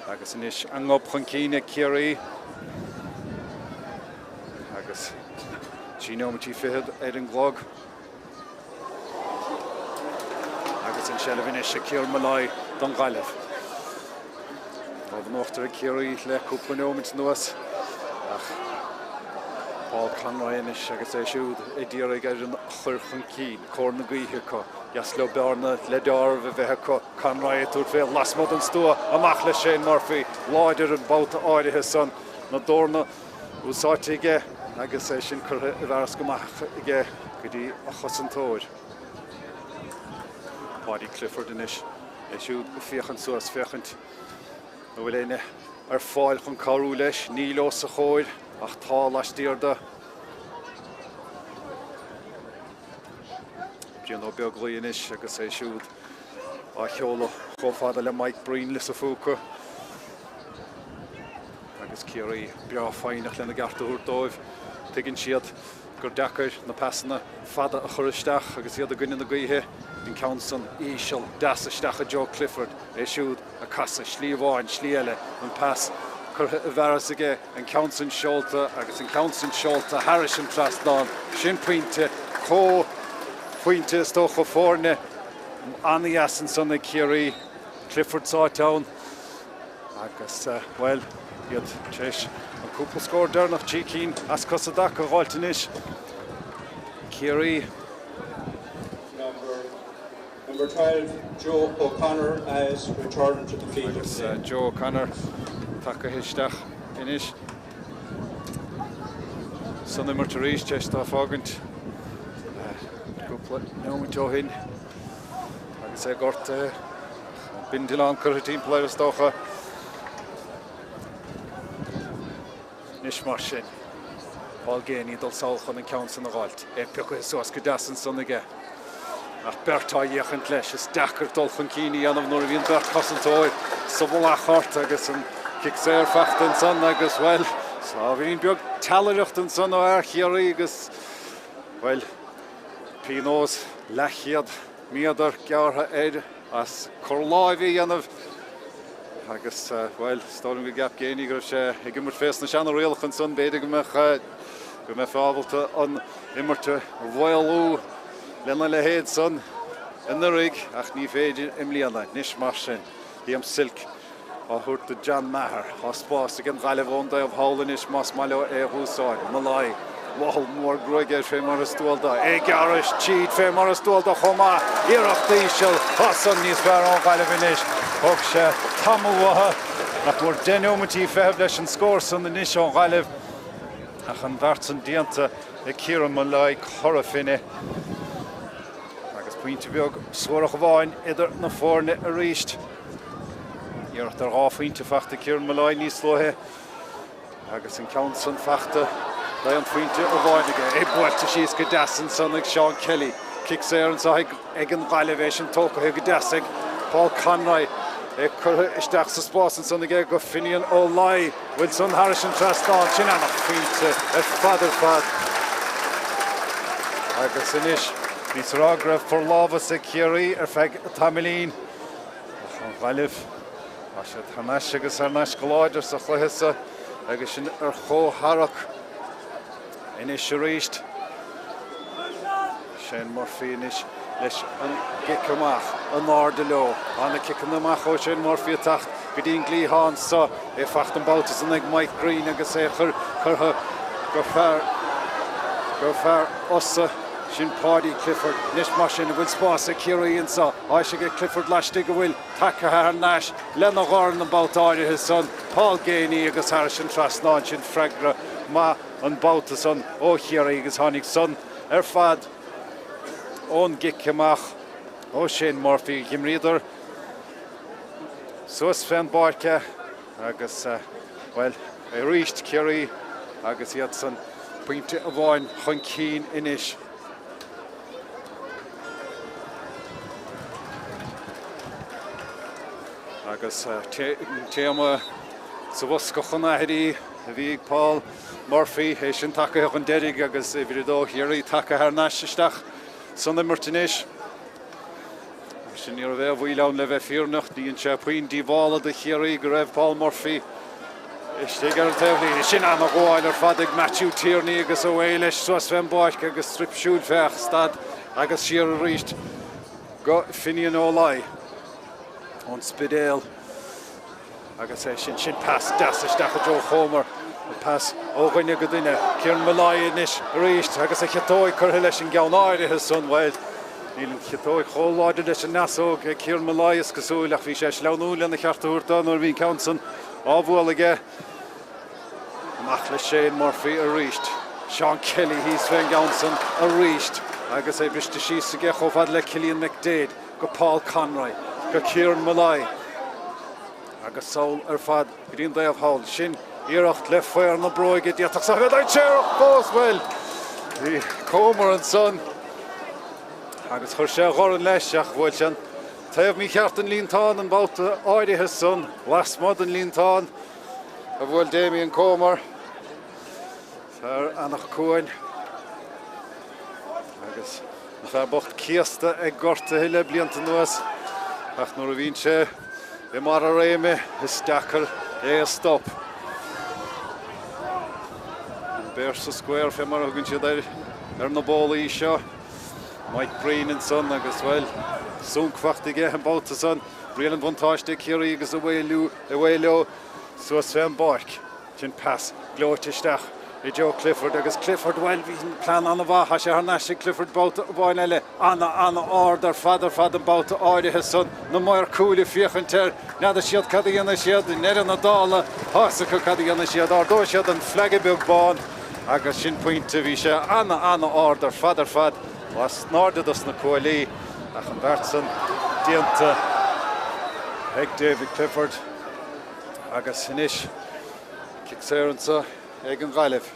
Agus anois an gob chun cinn ag Ciarraí. Agus 3 neomaití fichead ar an gclog. Agus an seilbh anois ag Kieran Molloy don Ghaillimh. Lámh in uachtar ag Ciarraí le cúpla neomat anuas ach Paul Conroy anois agus é siúd ag iarraidh ar an chur chun cinn, cóir na gaoithe acu. Dheas leo bearna le deáramh a bheith acu. Conroy ag tabhairt fé lasmuigh den stua, amach le Shane Murphy. Láidir an babhta áirithe san. Na dorna. Úsáidte aige agus é sin curtha i bhfearas go maith aige go dtí a chosantóir. Paudie Clifford anois, é siúd ag féachaint suas, féachaint an bhfuil éinne ar fáil chun cabhrú leis. Níl os a chomhair. Ach tá laistiar de. Brian Ó Beaglaoi anois agus é siúd á sheoladh chomh fada le Mike Breen, Lios a' Phúca. Agus Ciarraí breá foighneach lena gceart a thabhairt dóibh. Tuigeann siad gur deacair na pasanna fada a chur isteach agus iad i gcoinne na gaoithe. An ceann san íseal deas isteach i dtreo Clifford, é siúd ag casadh slí amháin, slí eile, an pas curtha i bhfearas aige, an ceann san seolta agus an ceann san seolta thairis an trasnán. Sin pointe, comhphointe is dócha foirne an-dheas ansan ag Ciarraí. Clifford sáite ann. Agus, bhuel, iad tar éis an cúpla scór deireanach, 3 cinn as cos i dtaca a dh'fháilt anois. Ciarraí. Number, number 12, Joe O'Connor has returned to the field of play. Agus Joe O'Connor tagtha isteach anois san imirt arís, tar éis dó fágaint cúpla nóimint ó shin agus é gortaithe. Bindealán curtha timpeall air is dócha. Anois mar sin, Paul Geaney ag dul sall chun an ceann san a dh'fháilt. É pioctha suas go deas ansan aige. Ach beirt á fhéachaint leis. Is deacair dul chun cinn a dhéanamh nuair a bhíonn beirt chosantóir sa mhullach ort agus an cic saor fachta ansan agus, bhuel, ábhairín beag teallaireacht ansan ó fhear Chiarraí agus, bhuel, pionós leathchéad méadar gearrtha air as cor láimhe a dhéanamh agus, bhuel, is dóigh liom go gceap Geaney go raibh sé ag imirt fés na seana-rialacha ansan, b'fhéidir go mbeadh, go mbeifeá ábalta an imirt a mhaolú lena leithéid san anuraidh ach ní féidir i mbliana. Anois mar sin, Liam Silke. á thabhairt do John Maher. Tá spás ag an Ghaillimh ón dtaobh thall anois más maith leo é a dh'úsáid. Molloy, mothall mór gruaige air fé mar is dual dó. É ag gearradh tríd fé mar is dual dó chomh maith. Iarracht íseal. Tá san níos fearr ón Ghaillimh anois. Thóg sé tamall uathu. Nach mór 10 neomaintí feitheamh leis an scór san anois ón Ghaillimh. Ach an bheart san déanta ag Kieran Molloy, Cora Finne. Agus pointe beag suarach amháin idir na foirne arís. Iarracht ar dhá phointe fachta ag Kieran Molloy níos luaithe agus an ceann san fachta d'aon phointe amháin aige. É buailte síos go deas ansan ag Seán Kelly. Cic saor anseo ag an Ghaillimh, é sin tógtha go deas ag Paul Conroy. É curtha isteach sa spás ansan aige go Finian Ó Laoi. Bhfuil san thairis an trasnán. Sin ana-phointe ar fad ar fad. Agus anois, bhíos ag rá go raibh forlámhas ag Ciarraí ar feadh tamaillín. Ach an Ghaillimh, tá siad thar n-ais agus thar n-ais go láidir sa chluiche seo agus sinn ar chomhtharrac anois arís. Shane Murphy anois leis an gcic amach in airde leo. Tá na ciceanna amach ó Shane Murphy ag teacht go dtí an gcliathán seo. É fachta an babhta san ag Mike Greene agus é curtha go fear go fear Ossa. Sin Paudie Clifford. Anois mar sin, an bhfuil spás ag Ciarraí anseo? Tá sé ag Clifford laistigh a bhfuil tagtha thar n-ais lena dhorn an babhta áirithe san. Paul Geaney agus thairis an trasnán sin freagra maith an babhta san ó Chiarraí agus tháinig san ar fad ón gcic amach ó Shane Murphy. Dh'imríodar suas fén bpáirc é agus, bhuel, arís Ciarraí agus iad san pointe amháin chun cinn anois. Agus téama sa bhosca chun aithrí a bhí ag Paul Murphy, é sin tagaithe chun deiridh agus uimhir 2 Chiarraí tagtha thar n-ais isteach san imirt anois. Mar sin ní raibh aon bhaol ann le bheith fírinneach. Ní dhein sé puinn díobhála do Chiarraí go raibh Paul Murphy istigh ar an taobhlíne. Sin ana-ghabháil ar fad ag Matthew Tierney agus away leis suas fén bpáirc agus sruip siúil féach, stad agus siar arís go Finian Ó Laoi ón Spidéal. Agus é sin, sin pas deas isteach i dtreo Chomer. An pas ó dhuine go duine. Kieran Molloy anois arís agus a chiotóig curtha leis an gceann áirithe san. Bhuel, níl an chiotóig chomh láidir leis an fheasóg ag Kieran Molloy is cosúil ach bhí sé ag sleamhnú lena cheart a thabhairt dó nuair a bhí an ceann san á bhualadh aige. Amach le Shane Murphy arís. Seán Kelly thíos fén gceann san arís agus é briste síos aige chomh fada le Cillian McDaid go Paul Conroy go Kieran Molloy. Agus sall ar fad go dtí an dtaobh thall. Sin Iarracht le faobhar na bróige d'fhéadfadh sé a bheith dainséarach fós, bhuel, bhí Comer ansan agus chuir sé a dhorn leis ach bhuail sé an taobh mícheart den líontán an babhta áirithe san, lasmuigh den líontán a bhuail Damien Comer, fear Eanach Cuain agus an fear bocht céasta ag gortuithe le blianta anuas ach nuair a bhíonn sé I mbarr a réime, is deacair é a stop. An Bear sa Square fé mar a thugann siad air ar na bólaí seo. Mike Breen ansan agus, bhuel, sonc fachta aige an babhta san. Riail an bhuntáiste ag Ciarraí agus away leo suas fén bpáirc. Sin pas gleoite isteach i dtreo Clifford agus Clifford, bhuel, bhí an plean an-mhaith, tá sé thar n-ais ag Clifford babhta amháin eile, ana-ana-ard ar fad ar fad an babhta áirithe san, na maoir cúil ag féachaint air, n'fheadar siad cad a dhéanfaidh siad, i ndeireadh na dála, tá's acu cad a dhéanfaidh siad, ardóidh siad an flag beag bán agus sin pointe, bhí sé ana-ana-ard ar fad ar fad, in airde dos na cuaillí ach an beart san déanta ag David Clifford. Agus anois, cic saor anseo ag an Ghaillimh.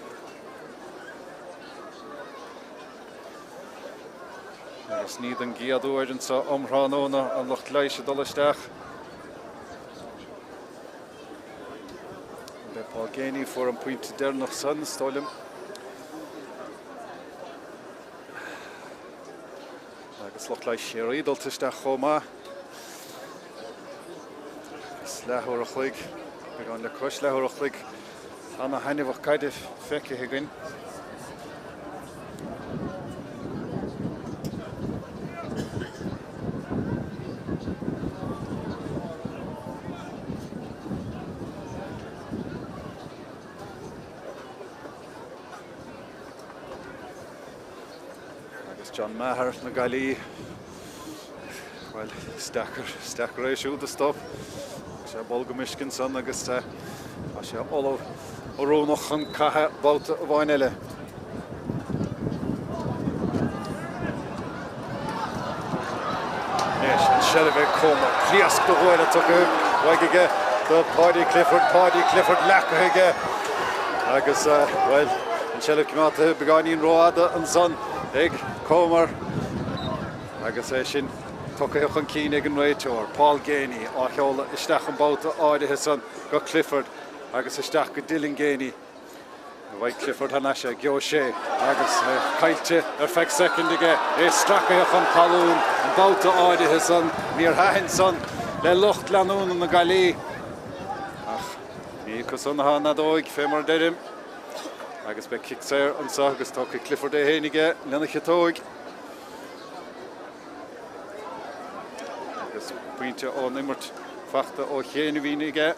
Agus ní don gcéad uair anseo um thráthnóna an lucht leighis ag dul isteach. B'é Paul Geaney fuair an pointe deireanach san, is dóigh liom. Agus lucht leighis Chiarraí dulta isteach chomh maith. Agus leathuair a chloig, beagán le cois leathuair a chloig, ana-thaitneamhach caide feicthe againn. Agus John Maher na Gaillimhe, bhuel, is deacair, is deacair é siúd a stop. Thug sé bolgam uisce ansan agus tá sé ullamh oiriúnach chun catha babhta amháin eile. Anois an seilbh ag Comer, pléasc de bhuaile tugtha uaidh aige do Paudie Clifford, Paudie Clifford leacaithe aige agus, bhuel, an tseilbh coimeádta beagáinín rófhada ansan ag Comer agus é sin tugtha chun cinn ag an réiteoir, Paul Geaney, á sheoladh isteach an babhta áirithe san go Clifford agus isteach go Dylan Geaney. Bhuaigh Clifford thar n-ais ag O'Shea agus é caillte ar feadh soicind aige, é stracaithe chun talún an babhta áirithe san. Níor thaitin san le lucht leanúna na Gaillimhe ach ní acu san atá an fheadóig, fé mar a deirim. Agus beidh cic saor anseo agus tógfaidh Clifford é féin aige lena chiotóig. Agus pointe ón imirt fachta ó chéin a bhí aige.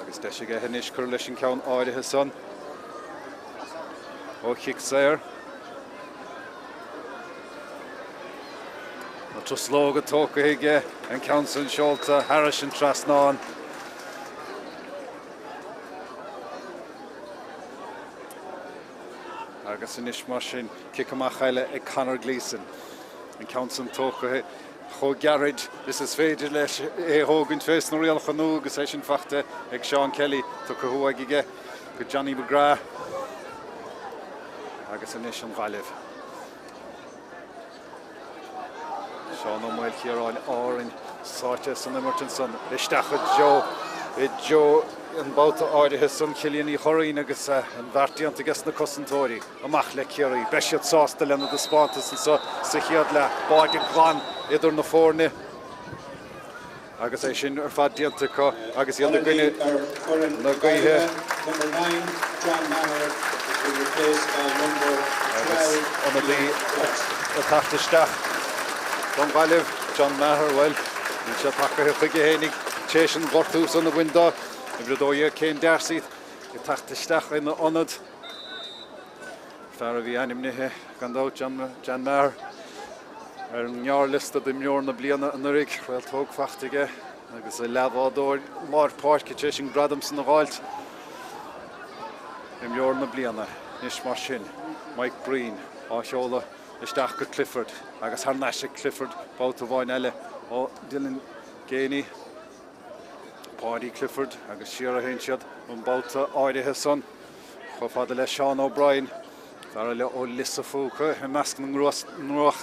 Agus deis aige anois cur leis an ceann áirithe san ó chic saor. Na truslóga tógtha aige, an ceann san seolta thairis an trasnán. Agus anois mar sin, cic amach eile ag Conor Gleeson. An ceann san tógtha chomh gairid is is féidir leis é a thógaint fé sna rialacha nua agus é sin fachta ag Seán Kelly, tugtha uaidh aige go Johnny McGrath agus anois an Ghaillimh. Seán Ó Maoilchiaráin Árainn sáite san imirt ansan isteach i dtreo i dtreo an babhta áirithe san Cillian Uí Churraoin agus an bheart déanta aige sna cosantóirí. Amach le Ciarraí. Beidh siad sásta lena dtaispeántas anseo sa chéad leath. Báide glan idir na foirne agus é sin ar fad déanta acu agus iad i gcoinne na gaoithe. Agus ionadaí ag teacht isteach don Ghaillimh, John Maher, bhuel, níl sé tagtha chuige fhéinig tar éis an gortú san a bhain dó. Uimhir 12, Cian D'Arcy ag teacht isteach ina ionad. Fear a bhí ainmnithe, gan dabht, John Maher, ar an ngearrliosta d'imreoir na bliana anuraidh. Réaltóg fachta aige agus a leathbhádóir lár páirce tar éis an gradam san a dh'fháilt. Imreoir na bliana anois mar sin, Mike Breen á sheoladh isteach go Clifford agus thar n-ais ag Clifford babhta amháin eile ó Dylan Geaney. Paudie Clifford agus siar a théann siad an babhta áirithe san chomh fada le Seán O'Brien, fear eile ó Lios a' Phúca i measc na nGruach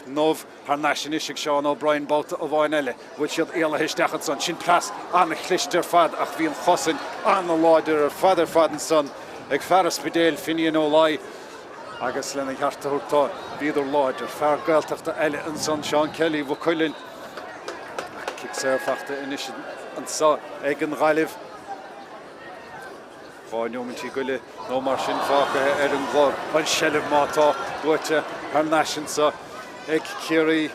nDubh. Thar n-ais anois ag Seán O'Brien babhta amháin eile. Bhfuil siad éalaithe isteach ansan. Sin pas an-chliste ar fad ach bhí an chosaint an-láidir ar fad ar fad ansan ag fear an Spidéil, Finian Ó Laoi agus lena cheart a thabhairt dó, bhíodar láidir. Fear Gaeltachta eile ansan, Seán Kelly, Mhaigh Cuilinn. Ach cic saor fachta anois anso ag an Ghaillimh. 2 neomaintí go leith nó mar sin fágtha ar an gclog. An seilbh má tá buaite thar n-ais anso ag Ciarraí.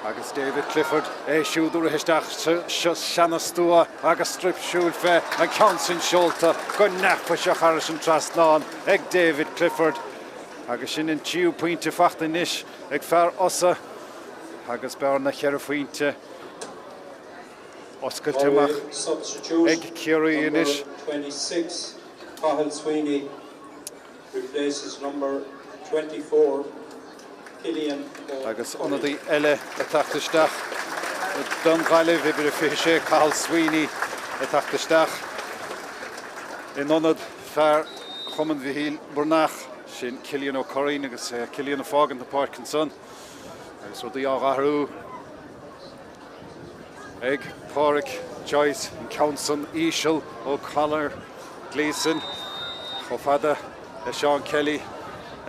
Agus David Clifford, é siúd ag rith isteach sa seana-stua agus strip siúil fé, an ceann sin seolta go neafaiseach thairis an trasnán ag David Clifford. Agus sin an tríú pointe fachta anois ag fear Ossa agus bearna cheithre phointe oscailte amach ag Ciarraí anois. Agus ionadaí eile ag teacht isteach don Ghaillimh, uimhir a 26, Cathal Sweeney ag teacht isteach in ionad fear Chumann Mhichíl Breathnach, sin Cillian Ó Curraoin agus Cillian ag fágaint na páirce ansan agus rudaí á n-athrú. Ag Pádraic Joyce, an ceann san íseal ó Conor Gleeson chomh fada le Seán Kelly,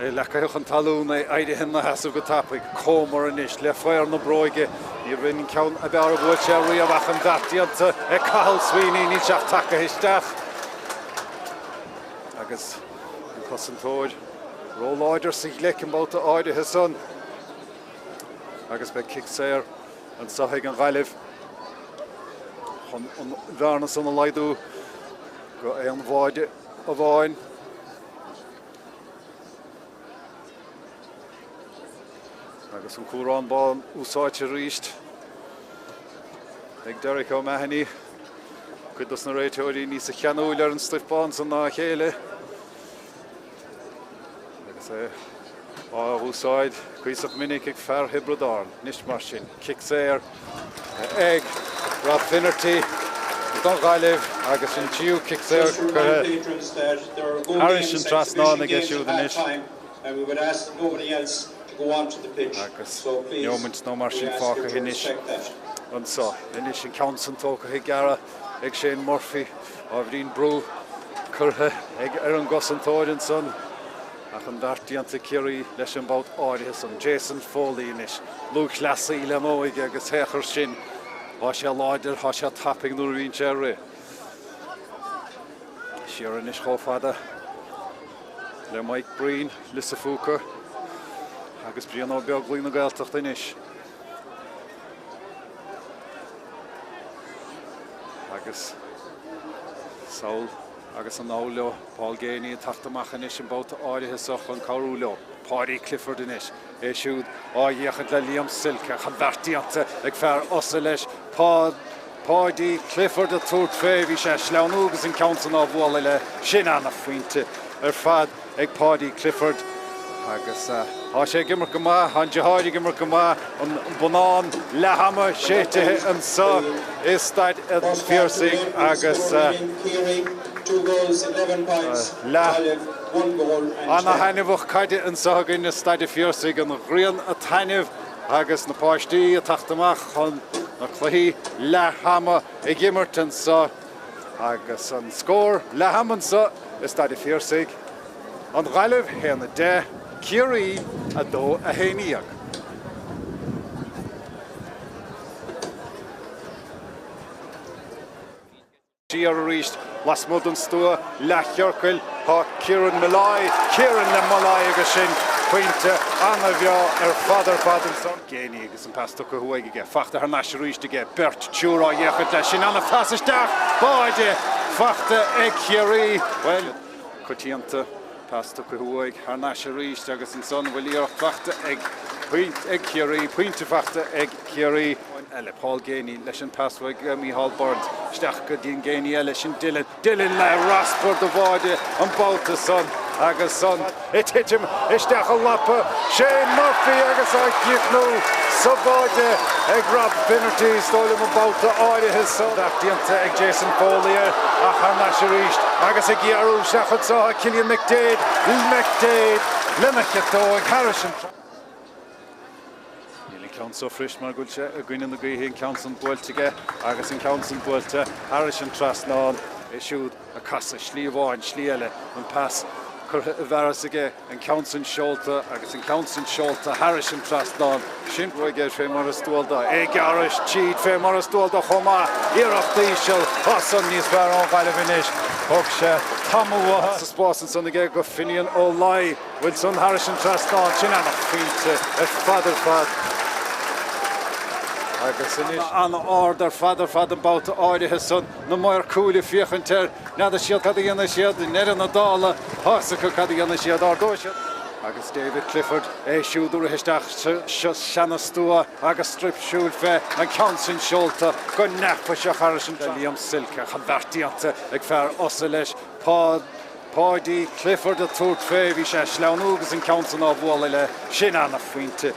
é leagtha chun talún, é éirithe ina sheasamh go tapaidh. Comer anois le faobhar na bróige. Ní raibh an ceann ab fhearr a bhuail sé riamh ach an bheart déanta ag Cathal Sweeney, níl sé ach tagtha isteach. Agus an cosantóir róláidir sa ghleic an babhta áirithe san. Agus beidh cic saor anseo ag an Ghaillimh chun an bhearna san a laghdú go aon bháide amháin. Agus an cúrán bán úsáidte arís ag Derek O'Mahony, cuid dos na réiteoirí níosa cheanúil ar an stuif bán san ná a chéile. Agus é á úsáid cuíosach minic ag fear Thiobraid Árann. Anois mar sin, cic saor ag Rob Finnerty don Ghaillimh agus an tríú cic saor curtha thairis an trasnán aige siúd anois. Agus neomaint nó mar sin fágtha anois anseo. Anois an ceann san tógtha ag gearradh ag Shane Murphy. Ábhairín brú curtha ag ar an gcosantóir ansan ach an bheart déanta ag Ciarraí leis an mbabhta áirithe san. Jason Foley anois, lúthchleasaí lena óige agus féach air sin, tá sé láidir, tá sé tapaidh nuair a bhíonn sé ag rith. Siar anois chomh fada le Mike Breen, Lios a' Phúca agus Brian Ó Beaglaoich na Gaeltachta anois. Agus sall agus anall leo, Paul Geaney ag teacht amach anois an babhta áirithe seo chun cabhrú leo. Paudie Clifford anois, é siúd á fhéachaint le Liam Silke ach an bheart déanta ag fear Ossa leis. Paudie Clifford ag tabhairt fé, bhí sé ag sleamhnú agus an ceann san á bhualadh le. Sin ana-phointe ar fad. ag Paudie Clifford agus tá sé ag imirt go maith, tá an deartháir ag imirt go maith, an bonnán leath ama séidte anseo i Staid an Phiarsaigh agus leath ana-thaitneamhach caide anseo againn i Staid an Phiarsaigh, an ghrian ag taitneamh agus na páistí ag teacht amach chun na cluichí leath ama ag imirt anseo. Agus an scór leath ama anseo i Staid an Phiarsaigh, An Ghaillimh 1, 10, Ciarraí 2, 11. Siar arís lasmuigh den stua leathchiorcail tá Kieran Molloy, Kieran le Molloy agus sin pointe ana-bhreá ar fad ar fad ansan. Geaney agus an pas tugtha uaidh aige, fachta thar n-ais arís aige, beirt, triúr á fhéachaint leis, sin ana-phas isteach, báide fachta ag Ciarraí, bhuel, coitianta, pas tugtha uaidh thar n-ais arís agus ansan bhfuil iarracht fachta ag, ag Ciarraí, pointe fachta ag Ciarraí. Eile, Paul Geaney leis an pas uaidh Micheál Burns, isteach go dtí an Geaney eile, sin Dylan. Dylan le raspar de bháide an babhta san agus san ag titim isteach i lapa Shane Murphy agus á chríochnú. sa bháide ag Rob Finnerty, is dóigh liom an babhta áirithe so. Beart déanta ag Jason Foley air ach thar n-ais arís agus ag gearradh isteach anseo tá Cillian McDaid, McDaid lena chiotóig thairis an trasnán. Níl an ceann so fuirist mar go bhfuil sé i gcoinne na gaoithe, an ceann san buailte aige agus an ceann san buailte thairis an trasnán. É siúd ag casadh slí amháin, slí eile, an pas curtha i bhfearas aige, an ceann san seolta agus an ceann san seolta thairis an trasnán. Sin ruaig air fé mar is dual dó. É ag gearradh tríd fé mar is dual dó chomh maith. Iarracht íseal, tá san níos fearr ón Ghaillimh anois. Thug sé tamall uathu. Sa spás ansan aige go Finian Ó Laoi. Bhfuil san thairis an trasnán, sin ana-phointe ar fad ar fad agus anois. An-ard ar fad ar fad an babhta áirithe san, na maoir cúil ag féachaint air, n'fheadar siad cad a dhéanfaidh siad, i ndeireadh na dála, tá's acu cad a dhéanfaidh siad, ardóidh siad. Agus David Clifford, é siúd a rith isteach sa seana-stua agus straidhp siúil fé, an ceann sin seolta go neafaiseach thairis an trasnán. Liam Silke, an bheart déanta ag fear Ossa leis, Pá. Páidí Clifford ag tabhairt fé, bhí sé ag sleamhnú agus an ceann san á bhualadh le, sin ana-phointe.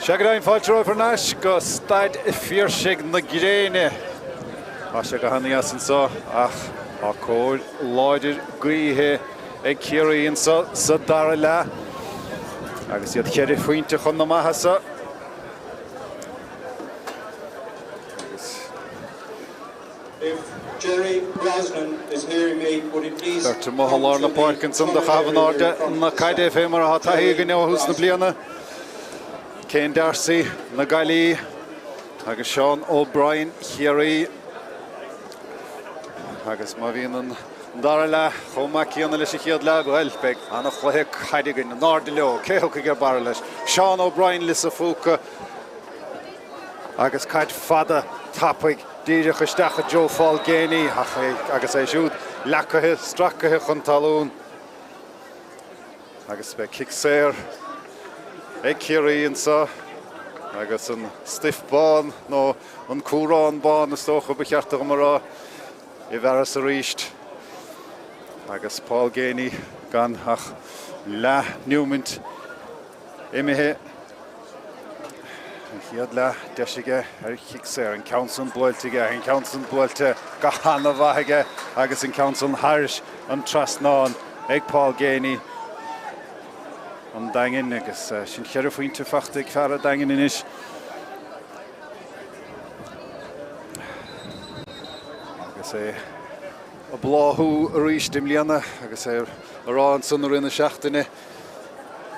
Sea go deimhin, fáilte romhaibh thar n-ais go Staid Phiarsaigh na Gréine. Tá sé go hana-dheas anseo ach tá cóir láidir gaoithe ag Ciarraí anseo sa dara leath agus iad cheithre phointe chun na maitheasa. Agus. Beirt amuigh i lár na páirce ansan do chaitheamh in airde na caide fé mar atá taithí againn ó thús na bliana. Céin D'Arcy na Gaillimhe agus Seán O'Brien Chiarraí. Agus má bhíonn an dara leath chomh maith céanna leis an chéad leath, bhuel, beidh ana-chluiche caide againn. In airde leo, cé thiocfaidh ar barra leis? Seán O'Brien Lios a' Phúca. Agus caid fada tapaidh díreach isteach i dtreo Phaul Geaney ach é agus é siúd leacaithe, stracaithe chun talún. Agus beidh cic saor ag Ciarraí anseo agus an stuif bán nó an cumhrán bán is dócha ba cheart dom a rá i bhfearas arís. Agus Paul Geaney gan ach leath neomant Imithe an chéad leath, deis aige ar chic saor, an ceann san buailte aige, an ceann san buailte go hana-mhaith aige agus an ceann san thairis an trasnán ag Paul Geaney an Daingin agus sin cheithre phointe faighte ag fear an Daingin anois. Agus é ag bláthú arís i mbliana agus é ag rá ansan i rith na seachtaine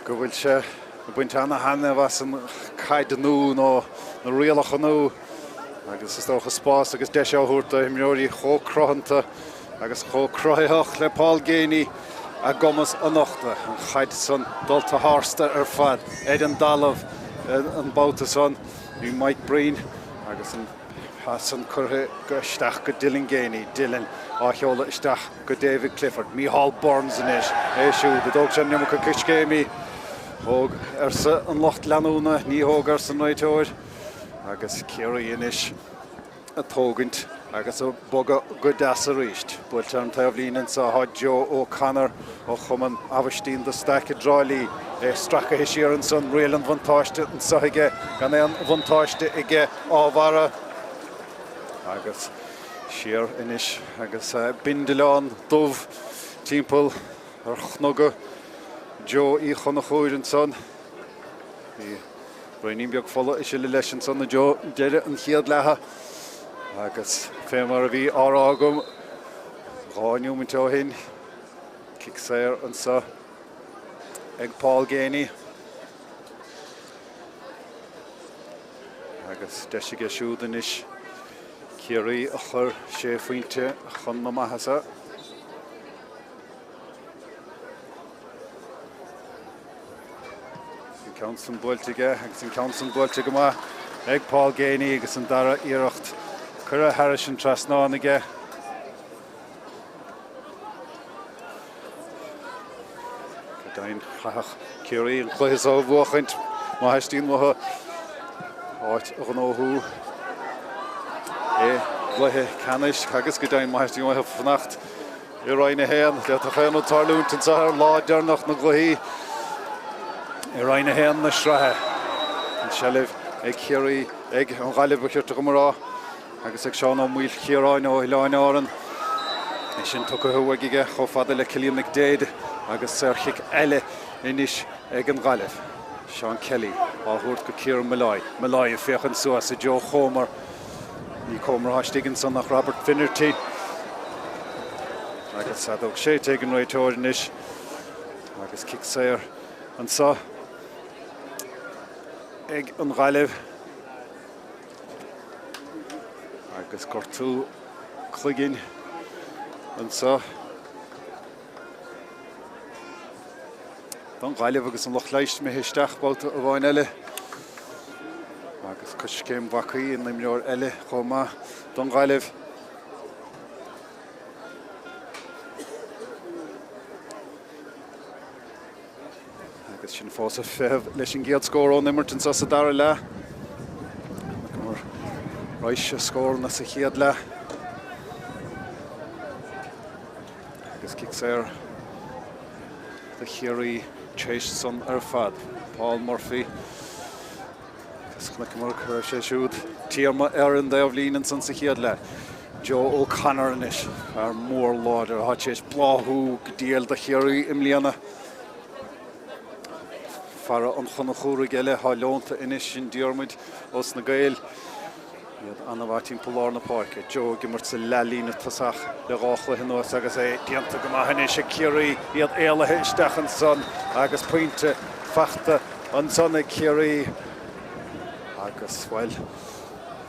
go bhfuil sé ag baint ana-thaitneamh as an chaid nua nó na rialacha nua agus is dócha spás agus deis á thabhairt do imreoirí chomh cruthanta agus chomh cruthaitheach le Paul Geaney a gcumas a nochtadh. An chaid san dulta tharstu ar fad ar an dtalamh an babhta san. Bhí Mike Breen agus an pas san curtha isteach go Dylan Geaney, Dylan á sheoladh isteach go David Clifford. Micheál Burns anois, é siúd a dtóg sé an iomarca coiscéimí. Thóg, arsa an lucht leanúna, ní thóg, arsa an réiteoir. Agus Ciarraí anois ag tógaint agus ag bogadh go deas arís. Buailte ar an taobhlíne anseo tá Joe O'Connor ó Chumann Aibhistín de Staic i dTrá Lí. É stracaithe siar ansan, riail an bhuntáiste anseo aige, gan aon bhuntáiste aige á bharra. Agus. Siar anois agus bindealán dubh timpeall ar chnoga Joe Uí Chonchúir ansan. Bhí braoinín beag fola ag sileadh leis ansan a Joe deireadh an chéad leatha agus fé mar a bhí á rá agam 2 neomaint ó shin, cic saor anso ag Paul Geaney. Agus deis aige siúd anois Ciarraí a chur sé phointe chun na maitheasa. An ceann san buailte aige agus an ceann san buailte go maith ag Paul Geaney agus an dara iarracht curtha thairis an trasnán aige. Go deimhin, chaithfeadh Ciarraí an cluiche seo a bhuachaint má theastaíonn uathu áit a ghnóthú i gcluiche ceannais agus go deimhin má theastaíonn uathu fanacht i Roinn 1. D'fhéadfadh aon rud tarlúint anseo ar lá deireanach na gcluichí i Roinn 1 na sraithe. An tseilbh ag Ciarraí, ag an Ghaillimh ba chirte dhom a rá. Agus ag Seán Ó Maoilchiaráin ó Oileáin Árann. É sin tugtha uaidh aige chomh fada le Cillian McDaid agus saorchic eile anois ag an Ghaillimh. Seán Kelly á thabhairt go Kieran Molloy. Molloy ag féachaint suas i dtreo Chomer. Ní Comer atá istigh ansan ach Robert Finnerty. Agus feadóg séidte ag an réiteoir anois. Agus cic saor anseo ag an Ghaillimh. Agus gortú cloiginn anseo don Ghaillimh agus an lucht leighis imithe isteach babhta amháin eile. Agus coiscéim bhacaí in imreoir eile chomh maith don Ghaillimh. Agus sinn fós ag feitheamh leis an gcéad scór ón imirt anseo sa dara leath. Chonaiceamar raidhse scóranna sa chéad leath. Agus cic saor do Chiarraí tar éis san ar fad. Paul Murphy. Chonaiceamar go raibh sé siúd tiarma ar an dtaobhlíne ansan sa chéad leath. Joe O'Connor anois, fear mór láidir atá tar éis bláthú go diail do Chiarraí i mbliana. Fara an Chonchúraigh eile atá leonta anois, sin Diarmuid ós na Gaeil. Iad an-mhaith timpeall lár na páirce. Joe ag imirt sa leathlíne tosach le dhá chluiche anuas agus é déanta go maith anois ag Ciarraí, iad éalaithe isteach ansan agus pointe fachta ansan ag Ciarraí agus, bhuel,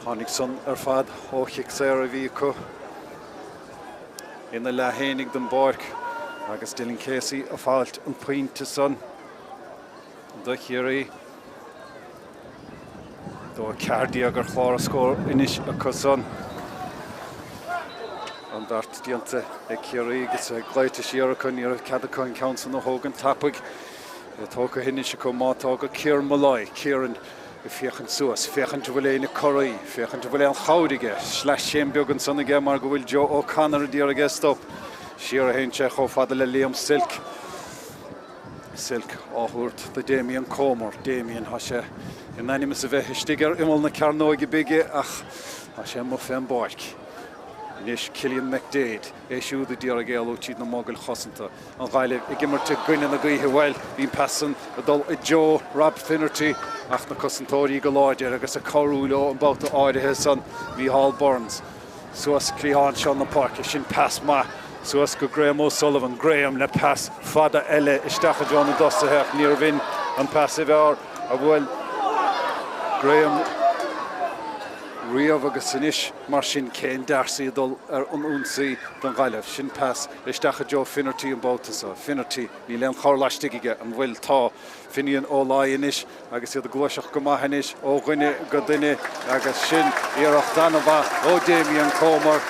tháinig san ar fad ó chic saor a bhí acu ina leath fhéinig den bpáirc agus Dylan Casey ag fáilt an pointe san do Chiarraí. 2-14 ar chlár an scóir anois acu san. An beart déanta ag Ciarraí agus é glaoite siar acu, ní raibh cead acu an ceann san a thógaint tapaidh. É tógtha anois acu má tá go Kieran Molloy. Kieran ag féachaint suas, féachaint an bhfuil éinne corraithe, féachaint an bhfuil aon chabhair aige. Sleaschéim beag ansan aige mar go bhfuil Joe O'Connor a d'iarraidh é a stop. Siar a théann sé chomh fada le Liam Silke. Silke á thabhairt do Damien Comer. Damien, tá sé in ainm is a bheith istigh ar imeall na cearnóige bige ach tá sé amuigh fén bpáirc. Anois Cillian McDaid, é siúd a d'iarraidh éalú tríd na mogaill chosanta. An Ghaillimh ag imirt i gcoinne na gaoithe. Bhuel, bhí an pas san ag dul i dtreo Rob Finnerty ach na cosantóirí go láidir agus ag cabhrú leo an babhta áirithe san, Micheál Burns. Suas cliathán seo na páirce. Sin pas maith suas go Graham O'Sullivan. Graham le pas fada eile isteach i dtreo na dtosaithe ach níorbh in an pas ab fhearr a bhuail Graham riamh agus anois mar sin Cian D'Arcy ag dul ar an ionsaí don Ghaillimh. Sin pas isteach i dtreo Finnerty an babhta seo. Finnerty, níl aon chabhair laistigh aige, an bhfuil? Tá. Finian Ó Laoi anois Agus iad ag gluaiseacht go maith anois ó dhuine go duine agus sin iarracht an-mhaith ó Damien Comer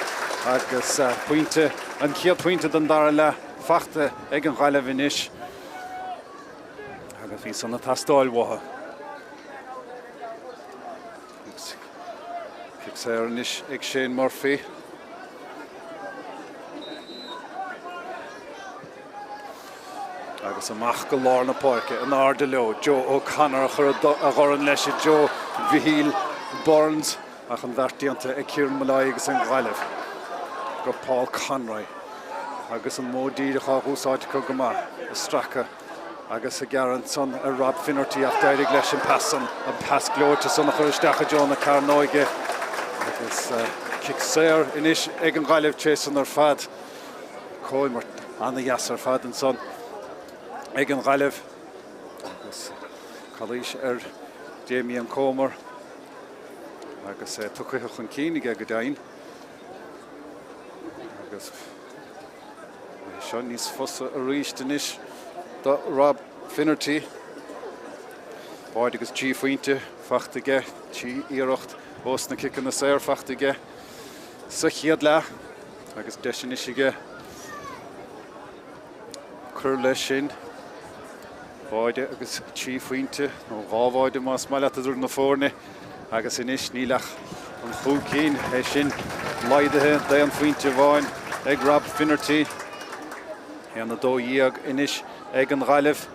agus pointe, an chéad phointe den dara leath fachta ag an Ghaillimh anois agus bhí san ag teastáil uathu. Cic saor anois ag Shane Murphy. Agus amach go lár na páirce, in airde leo, Joe O'Connor a chuir a dhorn leis i dtreo Mhichíl Burns ach an bheart déanta ag Kieran Molloy agus an Ghaillimh go Paul Conroy agus an modh díreach á dh'úsáid acu go maith, ag stracadh. Agus ag gearradh ansan ar Rob Finnerty ach d'éirigh leis an pas san, an pas gleoite san a chur isteach i dtreo na cearnóige agus cic saor anois ag an Ghaillimh tar éis san ar fad. Comhimirt ana-dheas ar fad ansan ag an Ghaillimh agus calaois ar Damien Comer agus é tugtha chun cinn aige go deimhin agus É seo níos fusa arís anois do Rob Finnerty. Báide agus 3 phointe fachta aige, 3 iarracht ós na ciceanna saor fachta aige sa chéad leath agus deis anois aige cur leis sin. Báide agus 3 phointe, nó dhá bháide más maith leat idir na foirne. Agus anois níl ach an chúig cinn, é sin laghdaithe d'aon phointe amháin ag Rob Finnerty. 1-12 anois ag an Ghaillimh.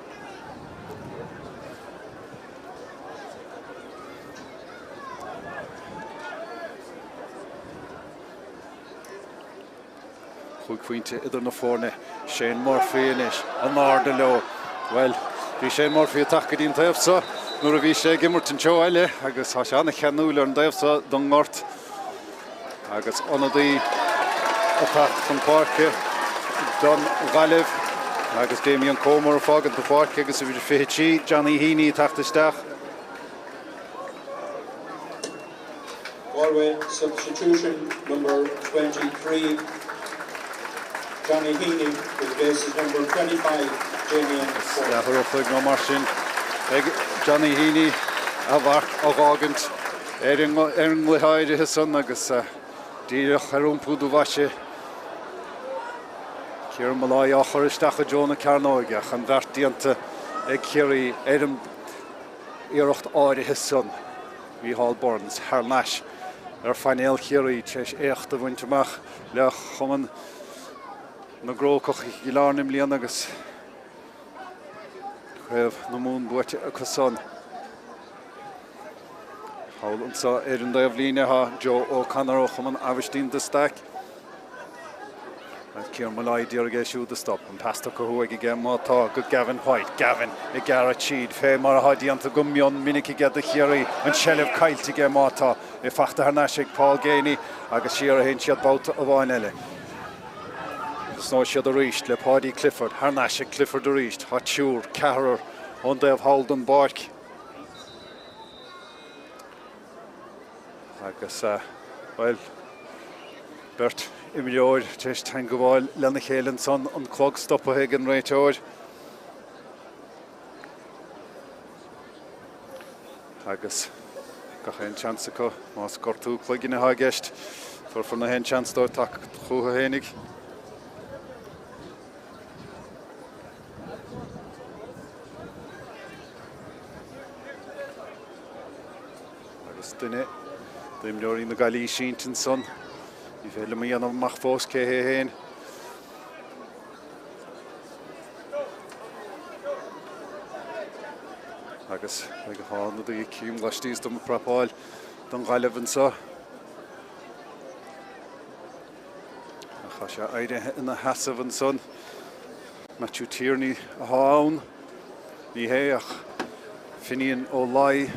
Chúig phointe idir na foirne. Shane Murphy anois, in airde leo. Bhuel, bhí Shane Murphy ag teacht go dtí an taobh seo nuair a bhí sé ag imirt an treo eile agus tá sé an-cheanúil ar an dtaobh seo den ngort agus ionadaí ag teacht chun páirce don Ghaillimh agus Damien Comer ag fágaint na páirce agus uimhir 23, Johnny Heaney ag teacht isteach. Galway substitution number 23, Johnny Heaney replaces number 25, Damien Comer. Leathuair an chloig nó mar sin ag Johnny Heaney a mharc a dh'fhágaint ar an gcluiche áirithe san agus díreach ar iompú do bhoise Kieran Molloy á chur isteach i dtreo na cearnóige ach an bheart déanta ag Ciarraí ar an iarracht áirithe san. Micheál Burns thar n-ais ar phainéal Chiarraí tar éis éacht a bhaint amach le Cumann na gCrócach i gCill Airne i mbliana agus Craobh na Mumhan buaite acu san. Thall anso ar an dtaobhlíne tá Joe O'Connor ó Chumann Aibhistín de Staic. Kieran Molloy d'iarraidh é siúd a stop. An pas tugtha uaidh aige má tá go Gavin White. Gavin ag gearradh tríd fé mar atá déanta go mion minic aige do Chiarraí. An tseilbh caillte aige má tá. É fachta thar n-ais ag Paul Geaney agus siar a théann siad babhta amháin eile. Tosnóidh siad arís le Paudie Clifford. Thar n-ais ag Clifford arís. Tá triúr, ceathrar ón dtaobh thall den bpáirc. Agus, bhuel, beirt imreoir tar éis teangabháil lena chéile ansan, an clog stoptha ag an réiteoir. Agus gach aon seans acu, más gortú cloiginn atá i gceist, tabharfar na haon seans dóibh teacht chucu fhéinig. Agus duine d'imreoirí na Gaillimhe sínte ansan, ní féidir liom a dhéanamh amach fós cé hé féin. Agus ag an ionadaí cím laistíos dom ag prapáil don Ghaillimh anseo. Ach tá sé éirithe ina sheasamh ansan. Matthew Tierney atá ann. Ní hé ach Finian Ó Laoi.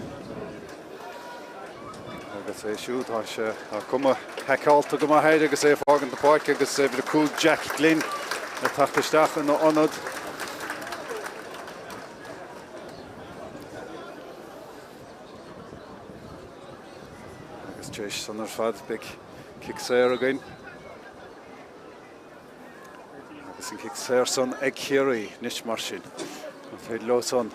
Agus é siúd, tá sé, tá cuma haiceálta go maith air agus é ag fágaint na páirce agus uimhir 5 Jack Glynn ag teacht isteach ina ionad. Agus tar éis san ar fad beidh cic saor againn. Agus an cic saor san ag Ciarraí anois mar sin. An féidir leo san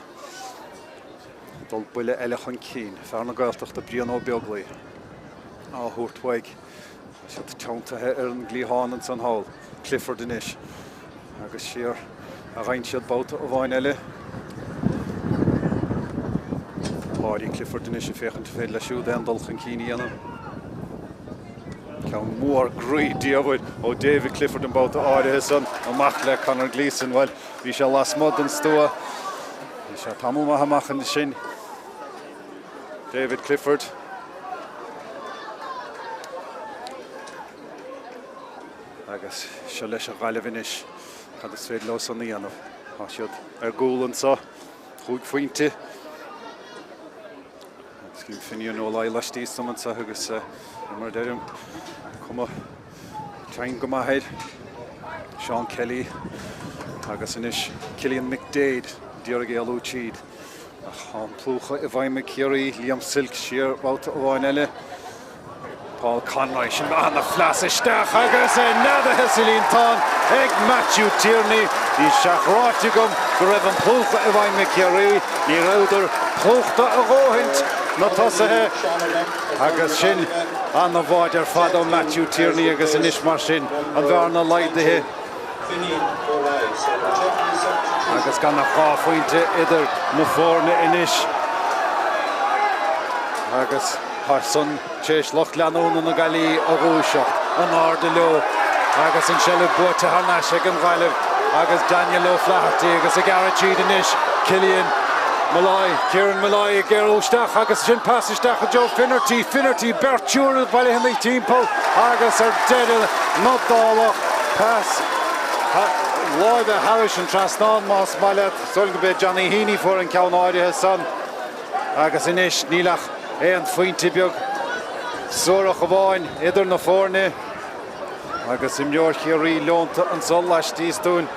dul buille eile chun cinn. Fear na Gaeltachta Brian Ó Beaglaoi á thabhairt uaidh. Tá siad teanntaithe ar an gcliathán ansan thall. Clifford anois. Agus siar a ghabhann siad babhta amháin eile. Paudie Clifford anois ag féachaint an féidir leis siúd aon dul chun cinn a dhéanamh. Ceann mór groí diamhair ó David Clifford an babhta áirithe san amach le Conor Gleeson. Bhuel, bhí sé lasmuigh den stua. Bhí sé tamall maith amach ansin. David Clifford. Agus seo leis an Ghaillimh anois. Cad is féidir leo san a dhéanamh? Tá siad ar gcúl anseo. Chúig phointe. Agus bhí Finian Ó Laoi laistíos dom anseo agus mar a deirim, cuma tinn go maith air. Seán Kelly agus anois Cillian McDaid d'iarraidh éalú tríd. Ach tá an plúchadh i bhfeidhm ag Ciarraí, Liam Silke siar babhta amháin eile. Paul Conroy, sin ana-phas isteach agus é neadaithe sa líontán ag Matthew Tierney. Bhí sé ráite agam go raibh an plúchadh i bhfeidhm ag Ciarraí. Ní rabhadar plúchta a dhóthaint, na tosaithe, agus sin ana-bháide ar fad ó Matthew Tierney agus anois mar sin an bhearna laghdaithe. Agus gan ach 2 phointe idir na foirne anois. Agus tá san tar éis lucht leanúna na Gaillimhe a dhúiseacht. In airde leo agus an tseilbh buaite thar n-ais ag an Ghaillimh agus Daniel O'Flaherty agus ag gearradh tríd anois Cillian Molloy, Kieran Molloy ag géarú isteach agus sin pas isteach i dtreo Finnerty, Finnerty beirt triúr bailithe ina thimpeall agus ar deireadh na dála pas láimhe thairis an trasnán más maith leat. Is dóigh liom gurb é Johnny Heaney fuair an ceann áirithe san agus anois níl ach aon phointe beag suarach amháin idir na foirne agus imreoir Chiarraí leonta anso laistíos dúinn.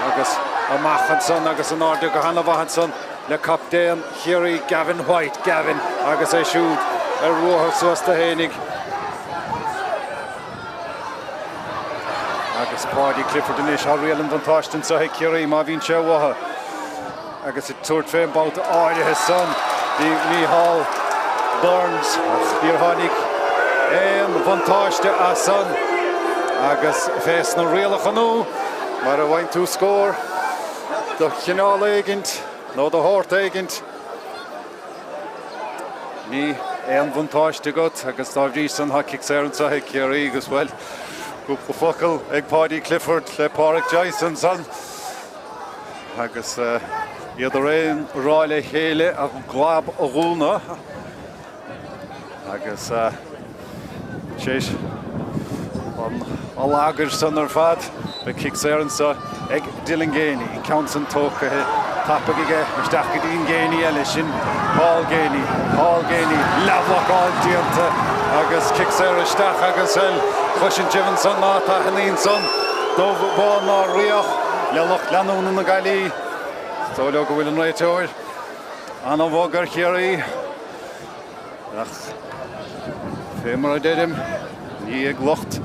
Agus amach ansan agus in airde go hana-mhaith ansan le captaen Chiarraí Gavin White, Gavin agus é siúd ar ruathar suas do fhéinig. Agus Paudie Clifford anois, tá riail an bhuntáiste anseo ag Ciarraí má bhíonn sé uathu. Agus ag tabhairt fén mbabhta áirithe san bhí Mícheál Burns ach níor tháinig aon bhuntáiste as san agus fé sna rialacha nua mara bhfaigheann tú scór de chineál éigint nó de shórt éigint ní aon bhuntáiste agat agus dá bhrí san tá cic saor anseo ag Ciarraí agus bhuel cúpla focal ag Paudie Clifford le Pádraic Joyce ansan. Agus. Iad araon ag rá le chéile a gclab a dhúnadh agus tar éis an allagair san ar fad, beidh cic saor anseo ag Dylan Geaney, an ceann san tógtha tapaidh aige isteach go dtí an Geaney eile, sin Paul Geaney, Paul Geaney, leathbhlocáil déanta agus cic saor isteach agus bhuel, cloiseann sibh ansan má taitníonn san dubh bán ná riach le lucht leanúna na Gaillimhe. Is dóigh leo go bhfuil an réiteoir an-bhog ar Chiarraí ach fé mar a deirim, ní ag lucht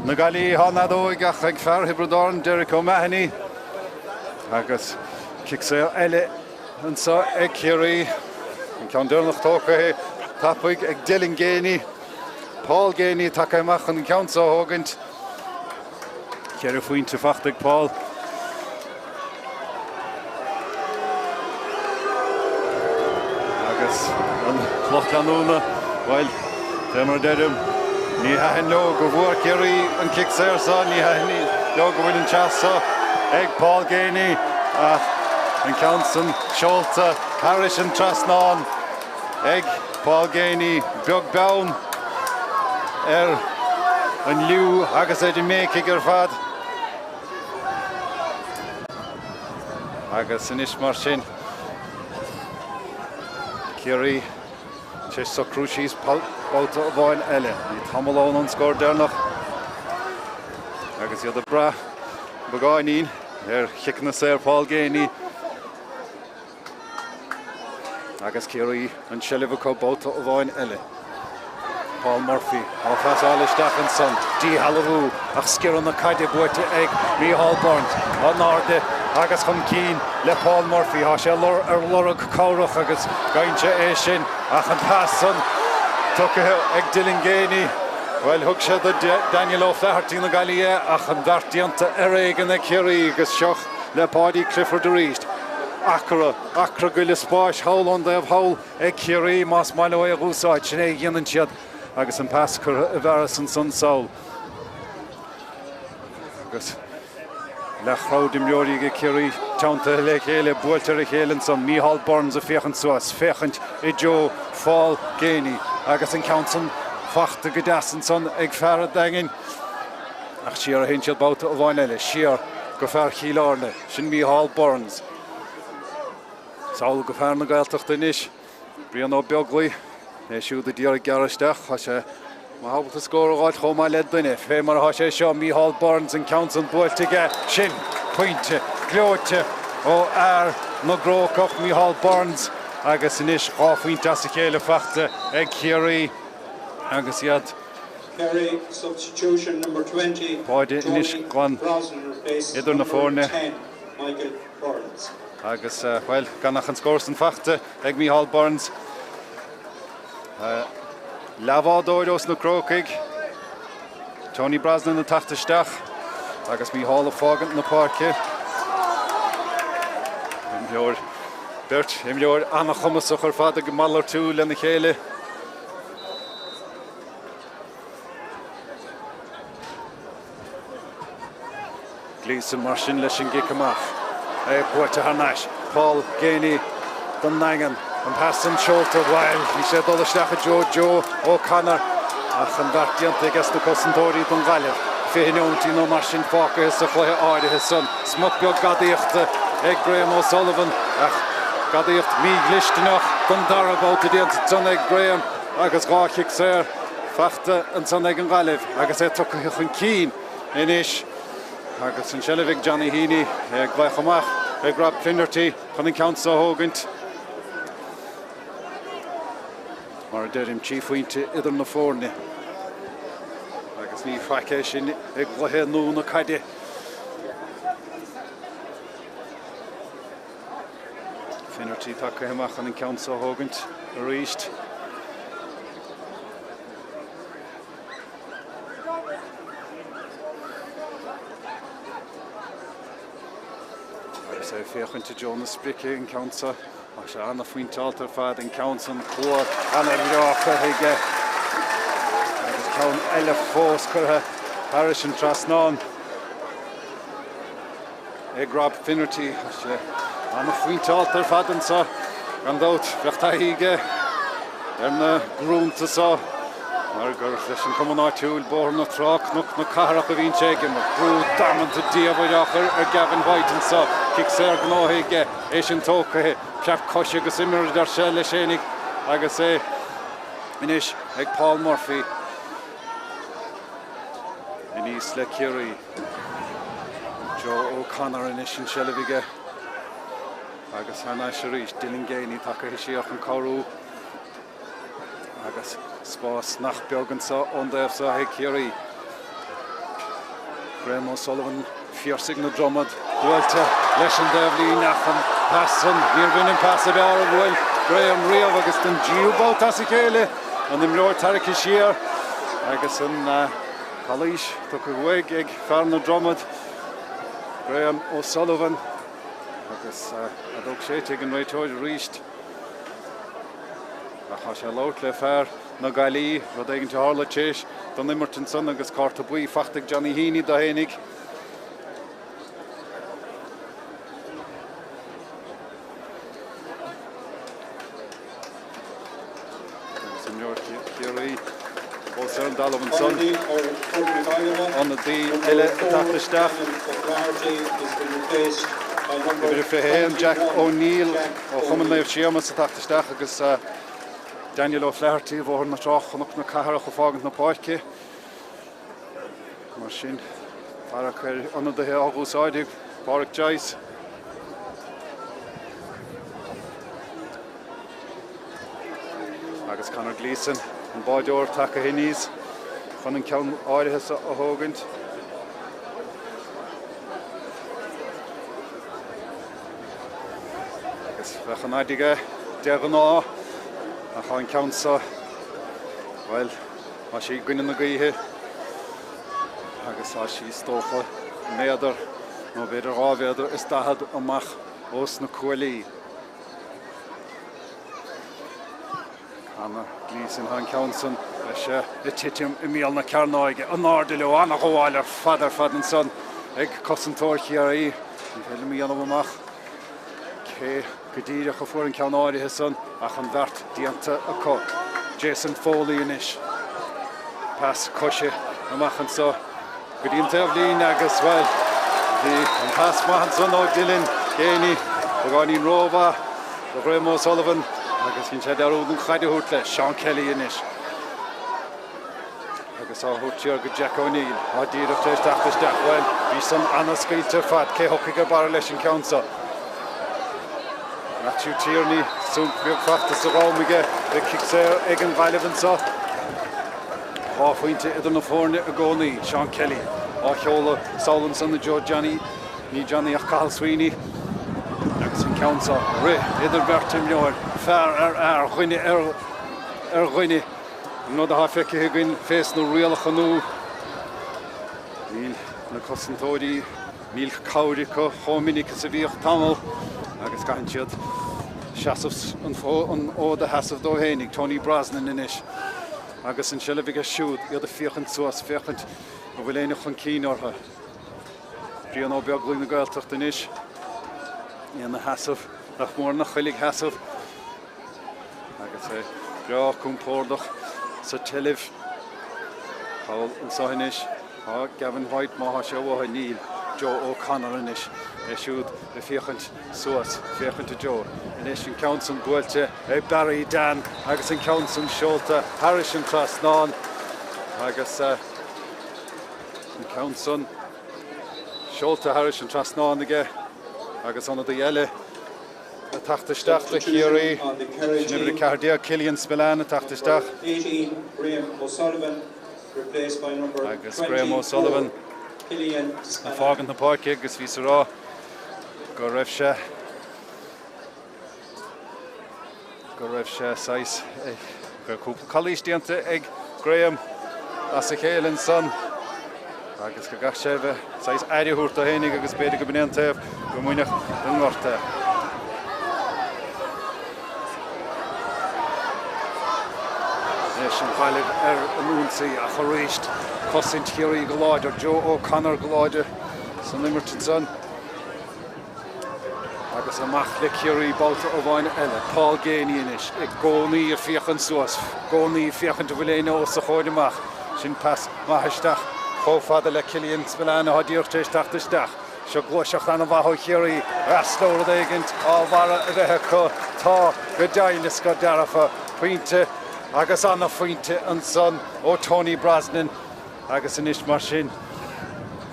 na Gaillimhe atá an fheadóig ach ag fear Thiobraid Árann, Derek O'Mahony. Agus cic saor eile anseo ag Ciarraí. An ceann deireanach tógtha tapaidh ag Dylan Geaney. Paul Geaney tagtha amach chun an ceann seo a thógaint. Ceithre phointe fachta ag Paul. Agus an lucht leanúna, bhuel, fé mar a deirim, ní thaitin leo go bhfuair Ciarraí an cic saor seo, ní thaitin leo go bhfuil an chance seo ag Paul Geaney ach an ceann san seolta thairis an trasnán ag Paul Geaney, beag beann ar an liú agus ar an mbéicigh ar fad. Agus anois mar sin, Ciarraí tar éis socrú síos babhta amháin eile. Bhí tamall ann ón scór deireanach agus iad ag brath beagáinín ar chiceanna saor Paul Geaney. Agus Ciarraí an tseilbh acu babhta amháin eile. Paul Murphy á phasáil isteach ansan, díshealbhú ach sciorradh na caide buaite ag Micheál Burns. In airde agus chun cinn le Paul Murphy. Tá sé ar lorg cabhrach agus faigheann sé é sin ach an pas san tugtha ag Dylan Geaney. Bhuel, thug sé do Daniel O'Flaherty na Gaillimhe é ach an bheart déanta ar éigean ag Ciarraí agus seo le Paudie Clifford arís. Acra, acra go leith spáis thall ón dtaobh thall ag Ciarraí, más maith leo é a dh'úsáid, sin é a dhéanann siad agus an pas curtha i bhfearas ansan sall. Agus leathchrowd imreoirí ag Ciarraí teanntaithe le chéile, buailte ar a chéile ansan. Micheál Burns ag féachaint suas, féachaint i dtreo Phaul Geaney agus an ceann san fachta go deas ansan ag fear an Daingin. Ach siar a théann siad babhta amháin eile, siar go fear Chill Airne, sin Micheál Burns. Sall go fear na Gaeltachta anois, Brian Ó Beaglaoi, é siúd a d'iarraidh gearradh isteach. Tá sé maith ábalta scór a dh'fháilt chomh maith le duine. Fé mar atá sé seo, Micheál Burns, an ceann san buailte aige. Sin pointe gleoite ó fhear na gCrócach, Micheál Burns, agus anois 2 phointe as a chéile fachta ag Ciarraí agus iad Kerry substitution number 20, Báide anois Tony glan Brosnan replaces idir na number foirne. 10, Michael Burns. Agus, bhuel, gan ach an scór san fachta ag Micheál Burns. Leathbhádóir ós na Crócaigh, Tony Brosnan ag teacht isteach agus Micheál ag fágaint na páirce. Imreoir, beirt imreoir an-chumasach ar fad ag malartú lena chéile. Gleeson mar sin leis an gcic amach. É buailte thar n-ais. Paul Geaney don nDaingean. An pas san seolta. Bhuel, bhí sé ag dul isteach i dtreo Joe O'Connor ach an bheart déanta aige sna cosantóirí don Ghaillimh. 20 neomatí nó mar sin fágtha sa chluiche áirithe san. Smut beag gadaíochta ag Graham O'Sullivan ach gadaíocht mídhlisteanach don dara babhta déanta ansan ag Graham. Agus 2 chic saor fachta ansan ag an Ghaillimh agus é tugtha chun cinn anois agus an tseilbh ag Johnny Heaney, é ag glaoch amach ag Rob Finnerty chun an ceann seo a thógaint. Mar a deirim, 3 phointe idir na foirne agus ní faic é sin i gcluiche nua na caide. Finnerty tagtha amach chun an ceann seo a thógaint arís. Agus é ag féachaint i dtreo na sprice an ceann seo. Tá sé ana-phointeáilte ar fad an ceann san cuar ana-bhreá curtha aige. Agus ceann eile fós curtha thairis an trasnán. Ag Rob Finnerty. Tá sé. Ana-phointeálta ar fad anso, gan dabht. Bheadh taithí aige ar na grúnta so mar gur leis an cumann áitiúil, Bóthar na Trá, Cnoc na Cathrach a bhíonn sé ag imirt. Brú damanta diamhair á chur ar Gavin White anso. Cic saor gnóthaithe aige, é sin tógtha, preab coise agus imir a deir sé leis fhéinig agus é anois ag Paul Murphy. Aníos le Ciarraí. Joe O'Connor anois an tseilbh aige agus thar n-ais arís Dylan Geaney tagtha siar chun cabhrú agus spás nach beag anseo ón dtaobh seo ag Ciarraí. Graham O'Sullivan, Phiarsaigh na Dromad, buailte leis an dtaobhlíne ach an pas san, níorbh in an pas ab fhearr a bhuail Graham riamh agus don dtríú babhta as a chéile an imreoir tarraicthe siar agus an calaois tugtha uaidh ag fear na Dromad, Graham O'Sullivan, agus fheadóg séidte ag an réiteoir arís. Ach tá sé ag labhairt le fear na Gaillimhe, rud éigin a tharla tar éis don imirt ansan agus cárta buí fachta ag Johnny Heaney dó fhéinig. Agus imreoir Chiarraí fós ar an dtalamh ansan. Ionadaí eile ag teacht isteach. Uimhir a 21, Jack O'Neill ó Chumann Naomh Séamus ag teacht isteach agus Daniel O'Flaherty ó Bhóthar na Trá Chnoc na Cathrach ag fágaint na páirce. Mar sin, tarrac ar ionadaithe á úsáid ag Pádraic Joyce. Agus Conor Gleeson, an báideoir tagtha aníos chun an ceann áirithe seo a thógaint. Agus bheadh an fhaid aige de ghnáth ach tá an ceann seo, bhuel, tá sí i gcoinne na gaoithe agus tá sí is dócha méadar nó b'fhéidir 2 mhéadar is 40 amach ós na cuaillí. Conor Gleeson, tá an ceann san leis ag titim i mbéal na cearnóige, in airde leo, ana-ghabháil ar fad ar fad ansan ag cosantóir Chiarraí. Ní féidir liom a dhéanamh amach cé go díreach a fuair an ceann áirithe san ach an bheart déanta acu. Jason Foley anois. Pas coise amach anso go dtí an taobhlíne agus, bhuel, bhí an pas maith ansan ó Dylan Geaney, beagáinín rómhaith do Ghraham O'Sullivan agus dhein sé dearúd an chaid a thabhairt leis. Seán Kelly anois agus á thabhairt siar go Jack O'Neill. Tá díreach tar éis teacht isteach. Bhuel, bhí san ana-scaoilte ar fad. Cé thiocfaidh ar barra leis an ceann seo? Matthew Tierney, súnc beag fachta sa dhrom aige. Beidh cic saor ag an Ghaillimh anseo. 2 phointe idir na foirne i gcónaí. Seán Kelly á sheoladh sall ansan i dtreo Johnny, ní Johnny ach Cathal Sweeney. Agus an ceann seo rith idir beirt imreoir, fear ar fhear, dhuine ar ar dhuine. An rud atá feicthe againn fés na rialacha nua, níl na cosantóirí, níl cabhair acu chomh minic is a bhíodh tamall agus caitheann siad seasamh an fhód a sheasamh dóibh fhéinig. Tony Brosnan anois agus an tseilbh aige siúd, iad ag féachaint suas, féachaint an bhfuil éinne chun cinn orthu. Brian Ó Beaglaoich na Gaeltachta anois, é ina sheasamh, nach mór ina choilgsheasamh agus é breá compordach sa tseilbh. Thall anseo anois tá Gavin White, má tá sé uathu, níl. Joe O'Connor anois, é siúd ag féachaint suas, féachaint i dtreo. Anois an ceann san buailte ag Barry Dan agus an ceann san seolta thairis an trasnán agus an ceann san seolta thairis an trasnán aige agus ionadaí eile ag teacht isteach do Chiarraí, sin uimhir 14, Killian Spillane ag teacht isteach. Agus Graham O'Sullivan ag fágaint na páirce agus bhíos ag rá go raibh sé go raibh sé saghas go raibh cúpla calaois déanta ag Graham as a chéile ansan agus go gcaithfidh sé a bheith saghas aire a thabhairt dó fhéinig agus b'fhéidir go b'in é an taobh go mbainfeadh an ngorta. Anois an Ghaillimh ar an ionsaí ach arís cosaint Chiarraí go láidir, Joe O'Connor go láidir san imirt ansan. Agus amach le Ciarraí babhta amháin eile. Paul Geaney anois i gcónaí ag féachaint suas, i gcónaí ag féachaint an bhfuil éinne os a chomhair amach. Sin pas maith isteach chomh fada le Killian Spillane atá díreach tar éis teacht isteach. Seo gluaiseacht an-mhaith ó Chiarraí. Meas leo rud éigint á bharra a bheith acu. Tá, go deimhin is go dearfa. Pointe agus ana-phointe ansan ó Tony Brosnan. Agus anois mar sin,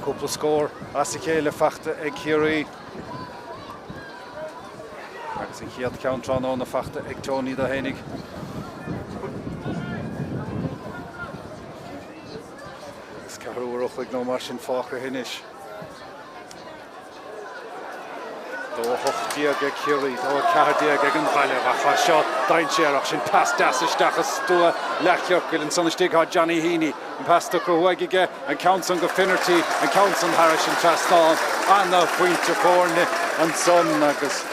cúpla scór as a chéile fachta ag Ciarraí. Agus an chéad cheann tráthnóna fachta ag Tony dó fhéinig. Agus ceathrú uair an chloig nó mar sin fágtha anois. 2-18 ag Ciarraí, 2-14 ag an Ghaillimh ach tá seo dainséarach. Sin pas deas isteach i stua leathchiorcail. Ansan istigh tá Johnny Heaney. An pas tugtha uaidh aige, an ceann san go Finnerty, an ceann san thairis an trasnán. Ana-phointe foirne ansan agus,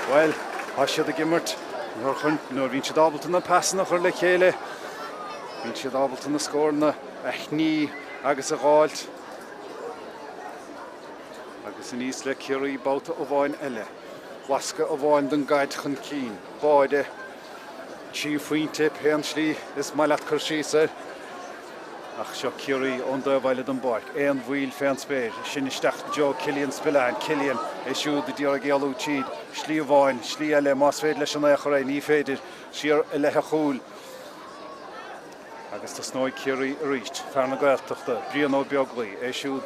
bhuel, tá siad ag imirt nuair a bhíonn siad ábalta na pasanna a chur le chéile, bíonn siad ábalta na scóranna a shní agus a dh'fháilt. Agus aníos le Ciarraí babhta amháin eile. Lascadh amháin don gcaid chun cinn. Báire. 3 phointe, pé an slí is maith leat cur síos air. Ach seo Ciarraí ón dtaobh eile den bpáirc. Aon bhaol fén spéir. Sin isteach i dtreo Killian Spillane. Killian, é siúd a d'iarraidh éalú tríd. Slí amháin, slí eile, más féidir leis in aon chor é. Ní féidir. Siar i leith a chúil. Agus tosnóidh Ciarraí arís. Fear na Gaeltachta, Brian Ó Beaglaoi, é siúd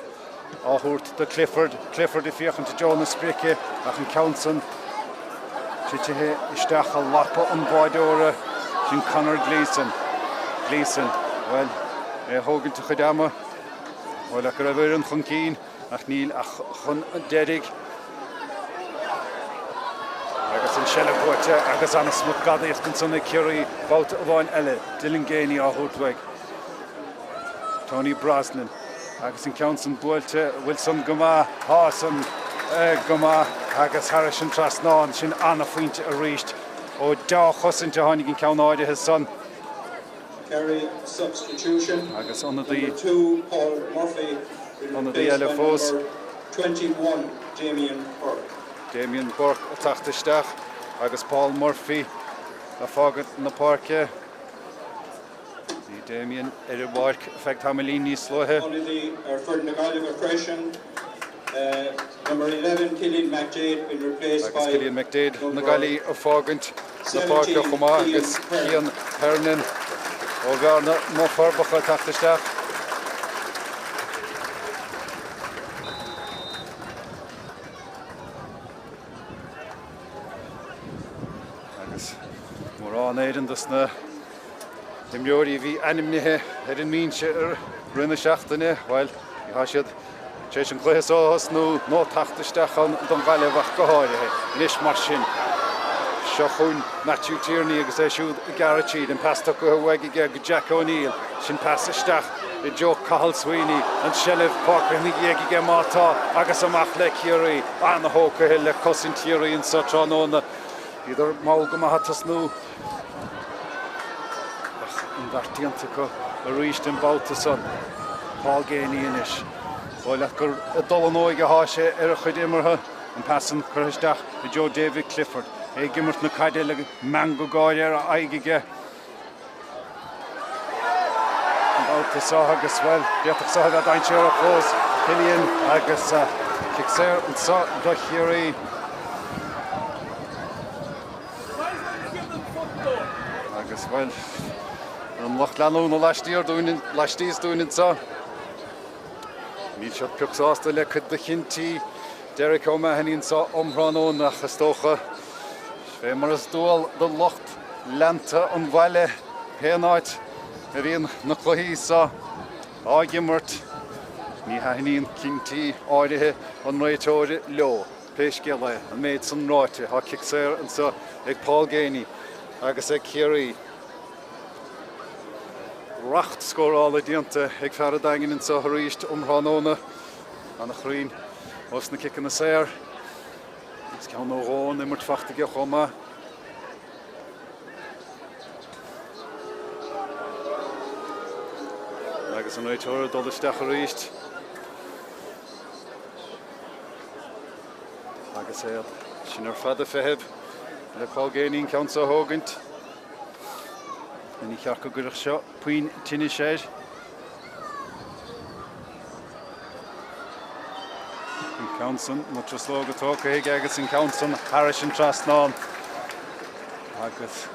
á thabhairt do Clifford. Clifford ag féachaint i dtreo na sprice ach an ceann san titithe isteach i lapa an bháideora, sin Conor Gleeson. Gleeson, bhuel, é a thógaint a chuid ama. Bhuel, ach go raibh fhoireann chun cinn. Ach níl ach chun an deiridh. Agus an seilbh buaite agus ana-smut gadaíocht ansan ag Ciarraí babhta amháin eile. Dylan Geaney á thabhairt uaidh. Tony Brosnan agus an ceann san buailte. Bhfuil san go maith? Tá san go maith agus thairis an trasnán. Sin ana-phointe arís. Ó dea-chosaint a tháinig an ceann áirithe san. Kerry substitution. Agus ionadaí ionadaí eile fós. Damien Burke ag teacht isteach agus Paul Murphy ag fágaint na páirce. Bhí Damien ar an bpáirc feadh tamaillín níos luaithe. Ionadaí ar foireann na Gaillimhe freisin. Number 11 Cillian McDaid been replaced by Agus Cillian McDaid na Gaillimhe ag fágaint na páirce chomh maith agus Cian Hernon ó Bhearna na Forbacha ag teacht isteach. Agus mórán Éireann dos na himreoirí a bhí ainmnithe ar an mbinse i rith na seachtaine, bhuel, ní tá siad tar éis an cluiche seo a thosnú nó teacht isteach ann don Ghaillimh ach go háirithe. Anois mar sin, seo chugainn Matthew Tierney agus é siúd ag gearradh tríd, an pas tugtha uaidh aige go Jack O'Neill, sin pas isteach i dtreo Cathal Sweeney, an tseilbh fágtha ina dhiaidh aige má tá agus amach le Ciarraí, ana-thógtha le cosaint Chiarraí anso tráthnóna. Bhíodar mall go maith ag tosnú ach an beart déanta acu arís an babhta san. Paul Geaney anois. Dóigh leat gur ag dul in óige atá sé ar a chuid imeartha. An pas san curtha isteach i dtreo David Clifford. É ag imirt na caide le meangadh gáire ar a aghaidh aige. An babhta seo agus, bhuel, d'fhéadfadh seo a bheith dainséarach fós. Cillian agus cic saor anseo do Chiarraí. Agus, bhuel, an lucht leanúna laistiar dúinn, laistíos dúinn anseo. Níl siad pioc sásta le cuid de chinntí Derek O'Mahony anseo um thráthnóna ach is dócha fé mar is dual do lucht leanta an bhaile pén áit a bhíonn na cluichí seo á n-imirt, ní thaitníonn cinntí áirithe an réiteora leo. Pé scéal é, an méid san ráite, tá cic saor anseo ag Paul Geaney agus ag Ciarraí. Racht scórála déanta ag fear an Daingin anseo arís um thráthnóna. Ana-chruinn ós na ciceanna saor. Agus ceann nó dhó ón imirt fachta aige chomh maith. Agus an réiteoir ag dul isteach arís. Agus é. Sin ar fad ag feitheamh le Paul Geaney an ceann seo a thógaint. Ní cheart go gcuirfeadh seo puinn tinnis air. An ceann san, na truslóga tógtha aige agus an ceann san thairis an trasnán. Agus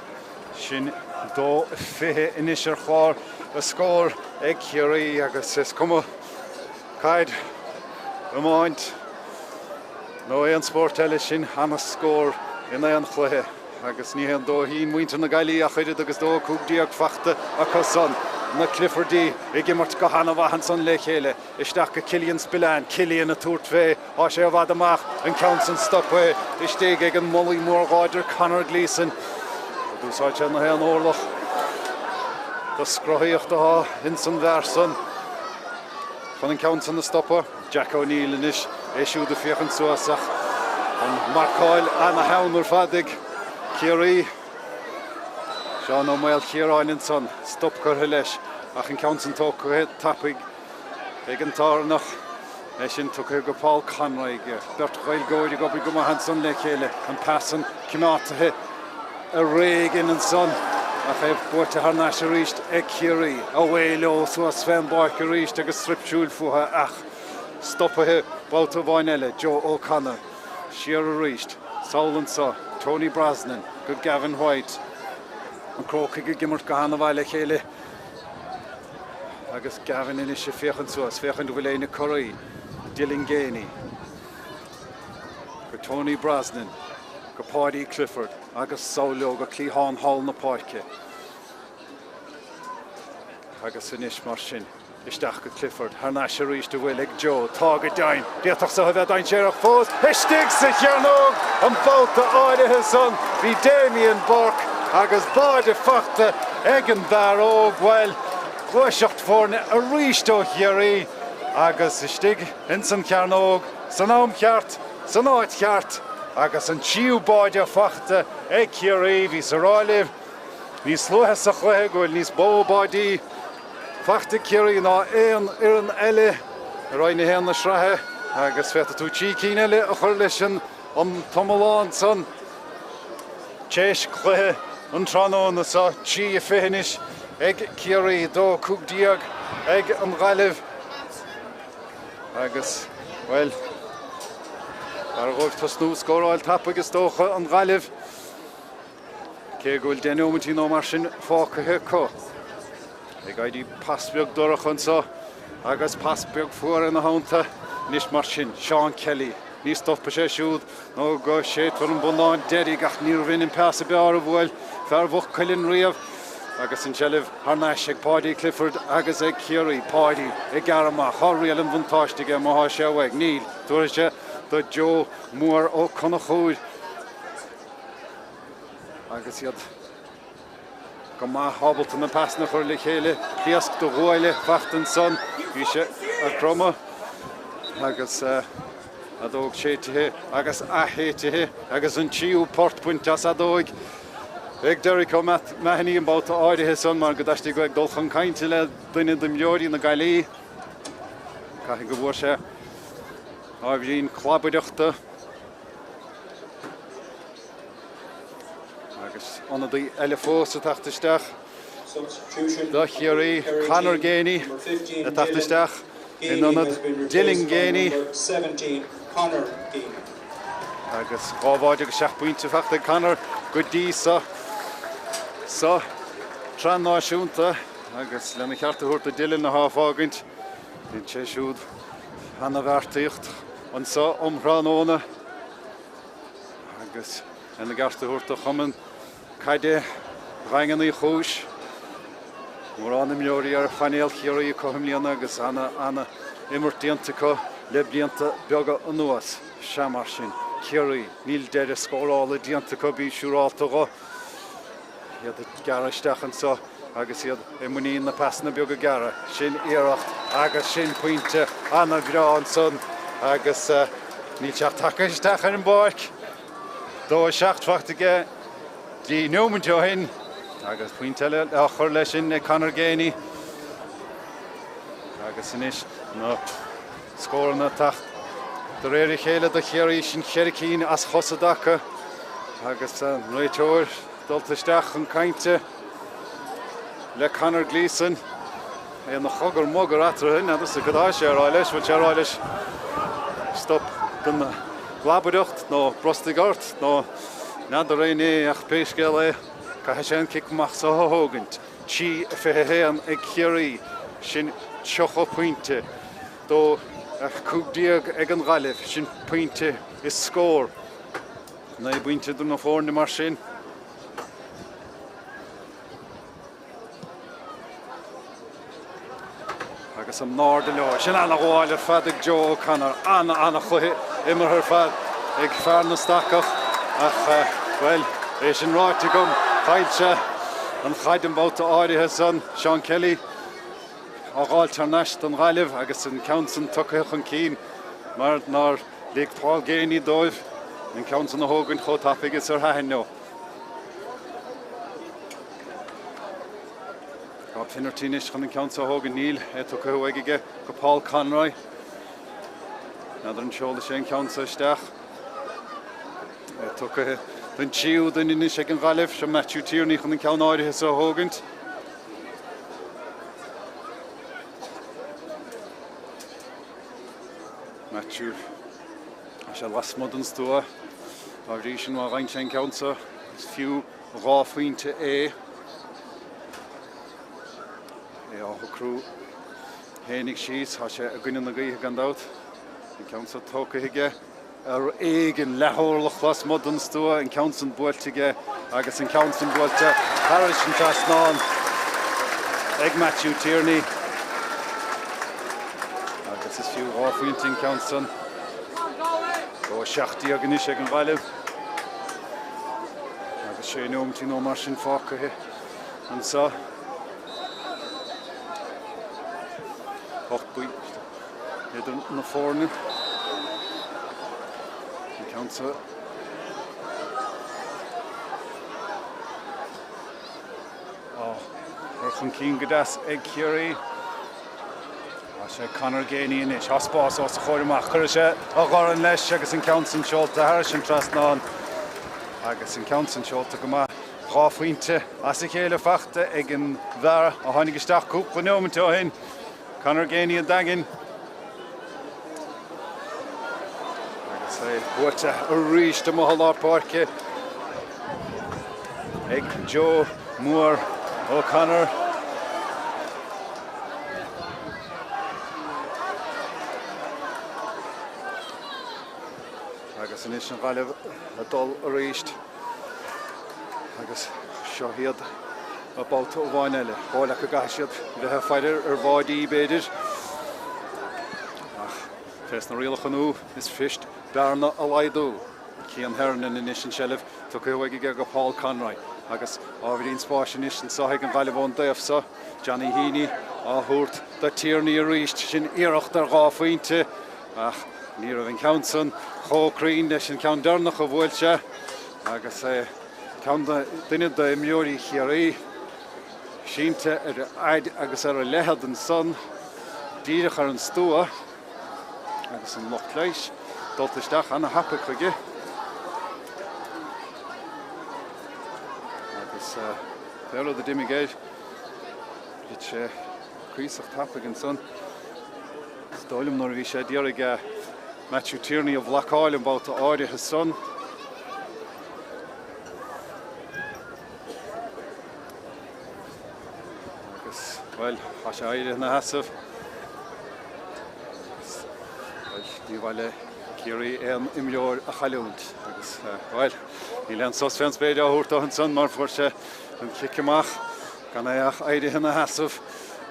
sin 2-20 anois ar chlár na scór ag Ciarraí agus is cuma caid, iomáint nó aon spórt eile sin ana-scór in aon chluiche agus ní haon dóithín muintir na Gaillimhe ach oiread agus 2-15 fachta acu san. Na Cliffordí ag imirt go hana-mhaith ansan le chéile. Isteach go Killian Spillane, Killian ag tabhairt fé, tá sé i bhfad amach, an ceann san stoptha istigh ag an mbullaí mór láidir Conor Gleeson. D'úsáid sé na haon orlach de scrothaíocht atá ins an bhfear san. Chun an ceann san a stopadh, Jack O'Neill anois, é siúd ag féachaint suas ach an marcáil ana-theann ar fad ag Ciarraí. Seán Ó Maolchiaráin ansan, stop curtha leis ach an ceann san tógtha tapaidh ag an tÁrannach. É sin tugtha go Paul Conroy. Beirt Ghaeilgeoir ag obair go maith ansan le chéile. An pas san coimeádtaithe ar éigin ansan ach é buaite thar n-ais arís ag Ciarraí. Away leo suas fén bpáirc arís agus sruip siúil fúthu ach stopaithe babhta amháin eile. Joe O'Connor siar arís. Sall anso Tony Brosnan go Gavin White. Na Crócaigh ag imirt go hana-mhaith le chéile. Agus Gavin anois ag féachaint suas, féachaint an bhfuil éinne corraí. Dylan Geaney. Go Tony Brosnan. Go Paudie Clifford. Agus sall leo go cliathán thall na páirce. Agus anois mar sin. Isteach go Clifford, thar n-ais arís an bhfuil ag Joe, tá go deimhin, d'fhéadfadh so a bheith dainséarach fós, istigh sa chearnóg an babhta áirithe san, bhí Damien Burke agus báide fachta ag an bhfear óg, bhuel, gluaiseacht foirne arís ó Chiarraí agus istigh ins an chearnóg san am cheart, san áit cheart agus an tríú báide fachta ag Ciarraí, bhíos a rá libh níos luaithe sa chluiche go bhfuil níos mó báidí Fachta ag Ciarraí ná aon fhoireann eile i Roinn 1 na sraithe agus féadfaidh tú 3 cinn eile a chur leis an t-iomlán san tar éis cluiche an tráthnóna seo. 3-20 anois ag Ciarraí, 2-15 ag an Ghaillimh agus, bhuel, b'fhearr dhóibh tosnú scóráil tapaidh is dócha, an Ghaillimh. Cé go bhfuil 10 neomaintí nó mar sin fágtha acu. Ag éirí pas beag dorcha anseo agus pas beag fuar ina theannta. Anois mar sin, Seán Kelly. Ní stopfaidh sé siúd nó go séidfear an bonnán deiridh ach níorbh in an pas ab fhearr a bhuail fear Mhaigh Cuilinn riamh. Agus an tseilbh thar n-ais ag Paudie Clifford agus ag Ciarraí. Paudie ag gearradh amach. Tá riail an bhuntáiste aige má thá sé uaidh. Níl. Tabharfaidh sé do Joe Mór Ó Conchúir. Agus iad go maith ábalta na pasanna a chur le chéile, pléasc de bhuaile fachta ansan, bhí sé ag cromadh agus fheadóg séidtithe agus athshéidtithe agus an tríú port bainte as fheadóig ag Derek O'Mahony an babhta áirithe san mar go dtaistigh ag dul chun cainte le duine d'imreoirí na Gaillimhe. Caithfidh go bhfuair sé ábhairín clabaireachta. Agus ionadaí eile fós ag teacht isteach do Chiarraí, Conor Geaney ag teacht isteach in ionad Dylan Geaney. Agus dhá bháide agus seacht bpointe fachta ag Conor go dtí seo sa tsraith náisiúnta agus lena cheart a thabhairt do Dylan atá ag fágaint, dhein sé siúd ana-bheartaíocht anseo um thráthnóna agus lena gceart a thabhairt do Chumann Caide Dhaingean Uí Chúis. Mórán imreoirí ar phainéal Chiarraí acu i mbliana agus ana ana imirt déanta acu le blianta beaga anuas. Sea mar sin, Ciarraí, níl deireadh scórála déanta acu, bí siúrálta dho. Iad ag gearradh isteach anseo agus iad i muinín na pasanna beaga gearra. Sin iarracht agus sin pointe ana-bhreá ansan agus níl sé ach tagtha isteach ar an bpáirc. 2-7 fachta aige 10 neomaint ó shin agus pointe eile á chur leis sin ag Conor Geaney. Agus anois na scóranna ag teacht. De réir a chéile do Chiarraí, sin cheithre cinn as chos i dtaca agus an réiteoir dulta isteach chun cainte le Conor Gleeson. É ina chogar mogar eatarthu, n'fheadarsa cad tá sé a rá leis, bhfuil sé a rá leis stop den ghlabaireacht nó brostaigh ort nó n'fheadar éinne é ach pé scéal é caithfidh sé an cic amach so a thógaint. 3:21 ag Ciarraí, sin 30 pointe. Do 15 ag an Ghaillimh, sin pointe is scór. 9 bpointe idir na foirne mar sin. Agus in airde leo. Sin ana-ghabháil ar fad ag Joe O'Connor. Ana-ana-chluiche imeartha ar fad ag fear na Stacach. Ach, bhuel, é sin ráite agam, chaill sé an chaid an babhta áirithe san. Seán Kelly. Á dh'fháilt thar n-ais don Ghaillimh agus an ceann san tugtha chun cinn mar nár lig Paul Geaney dóibh an ceann san a thógaint chomh tapaidh is ar thaitin leo. Rob Finnerty anois chun an ceann so a thógaint. Níl é tugtha uaidh aige go Paul Conroy. N'fheadar an seolfaidh sé an ceann so isteach. É tugtha don tríú duine anois ag an Ghaillimh. Seo Matthew Tierney chun an ceann áirithe so a thógaint. Matthew, tá sé lasmuigh den stua. Dá bhrí sin, má fhaigheann sé an ceann seo, is fiú 2 phointe é. É á shocrú fhéinig síos, tá sé i gcoinne na gaoithe gan dabht. An ceann seo tógtha aige. Ar éigean, leath-orlach lasmuigh den stua, an ceann san buailte aige agus an ceann san buailte thairis an trasnán ag Matthew Tierney. Agus is fiú 2 phointe an ceann san. 2-17 anois ag an Ghaillimh. Agus sé neomaintí nó mar sin fágtha anseo. 8 bpointe. Idir na foirne, an ceann seo á chur chun cinn go deas ag Ciarraí. Tá sé Conor Geaney anois. Tá spás os a chomhair amach. Cuirfidh sé a dhorn leis agus an ceann san seolta thairis an trasnán agus an ceann san seolta go maith. 2 phointe as a chéile faighte ag an bhfear a tháinig isteach cúpla neomant ó shin. Conor Geaney an Daingin agus é buailte arís amuigh i lár páirce ag Joe Mór O'Connor. Agus anois an Ghaillimh ag dul arís agus seo iad babhta amháin eile. Dóigh leat go gcaithfidh siad bheith ag faire ar bháidí b'fhéidir. Ach fés na rialacha nua is fuist bearna a laghdú. Cian Hernon anois an tseilbh tugtha uaidh aige go Paul Conroy agus ábhairín spáis anois anseo ag an Ghaillimh ón dtaobh seo. Johnny Heaney á thabhairt do Tierney arís. Sin iarracht ar 2 phointe ach ní raibh an ceann san chomh cruinn leis an ceann deireanach a bhuail sé agus é ceann de duine d'imreoirí Chiarraí sínte ar a fhaid agus ar a leithead ansan díreach ar an stua agus an lucht leighis dulta isteach ana-thapaidh chuige agus pé rud a d'imigh air thit sé cuíosach tapaidh ansan. Is dóigh liom nuair a bhí sé ag iarraidh Matthew Tierney a bhlocáil an babhta áirithe san. Agus, bhuel, tá sé éirithe ina sheasamh. Agus, bhuel, ní mhaith le Ciarraí aon imreoir a chailliúint. Agus, bhuel, níl aon sos fén spéir á thabhairt dó ansan mar fuair sé an cic amach. Gan é ach éirithe ina sheasamh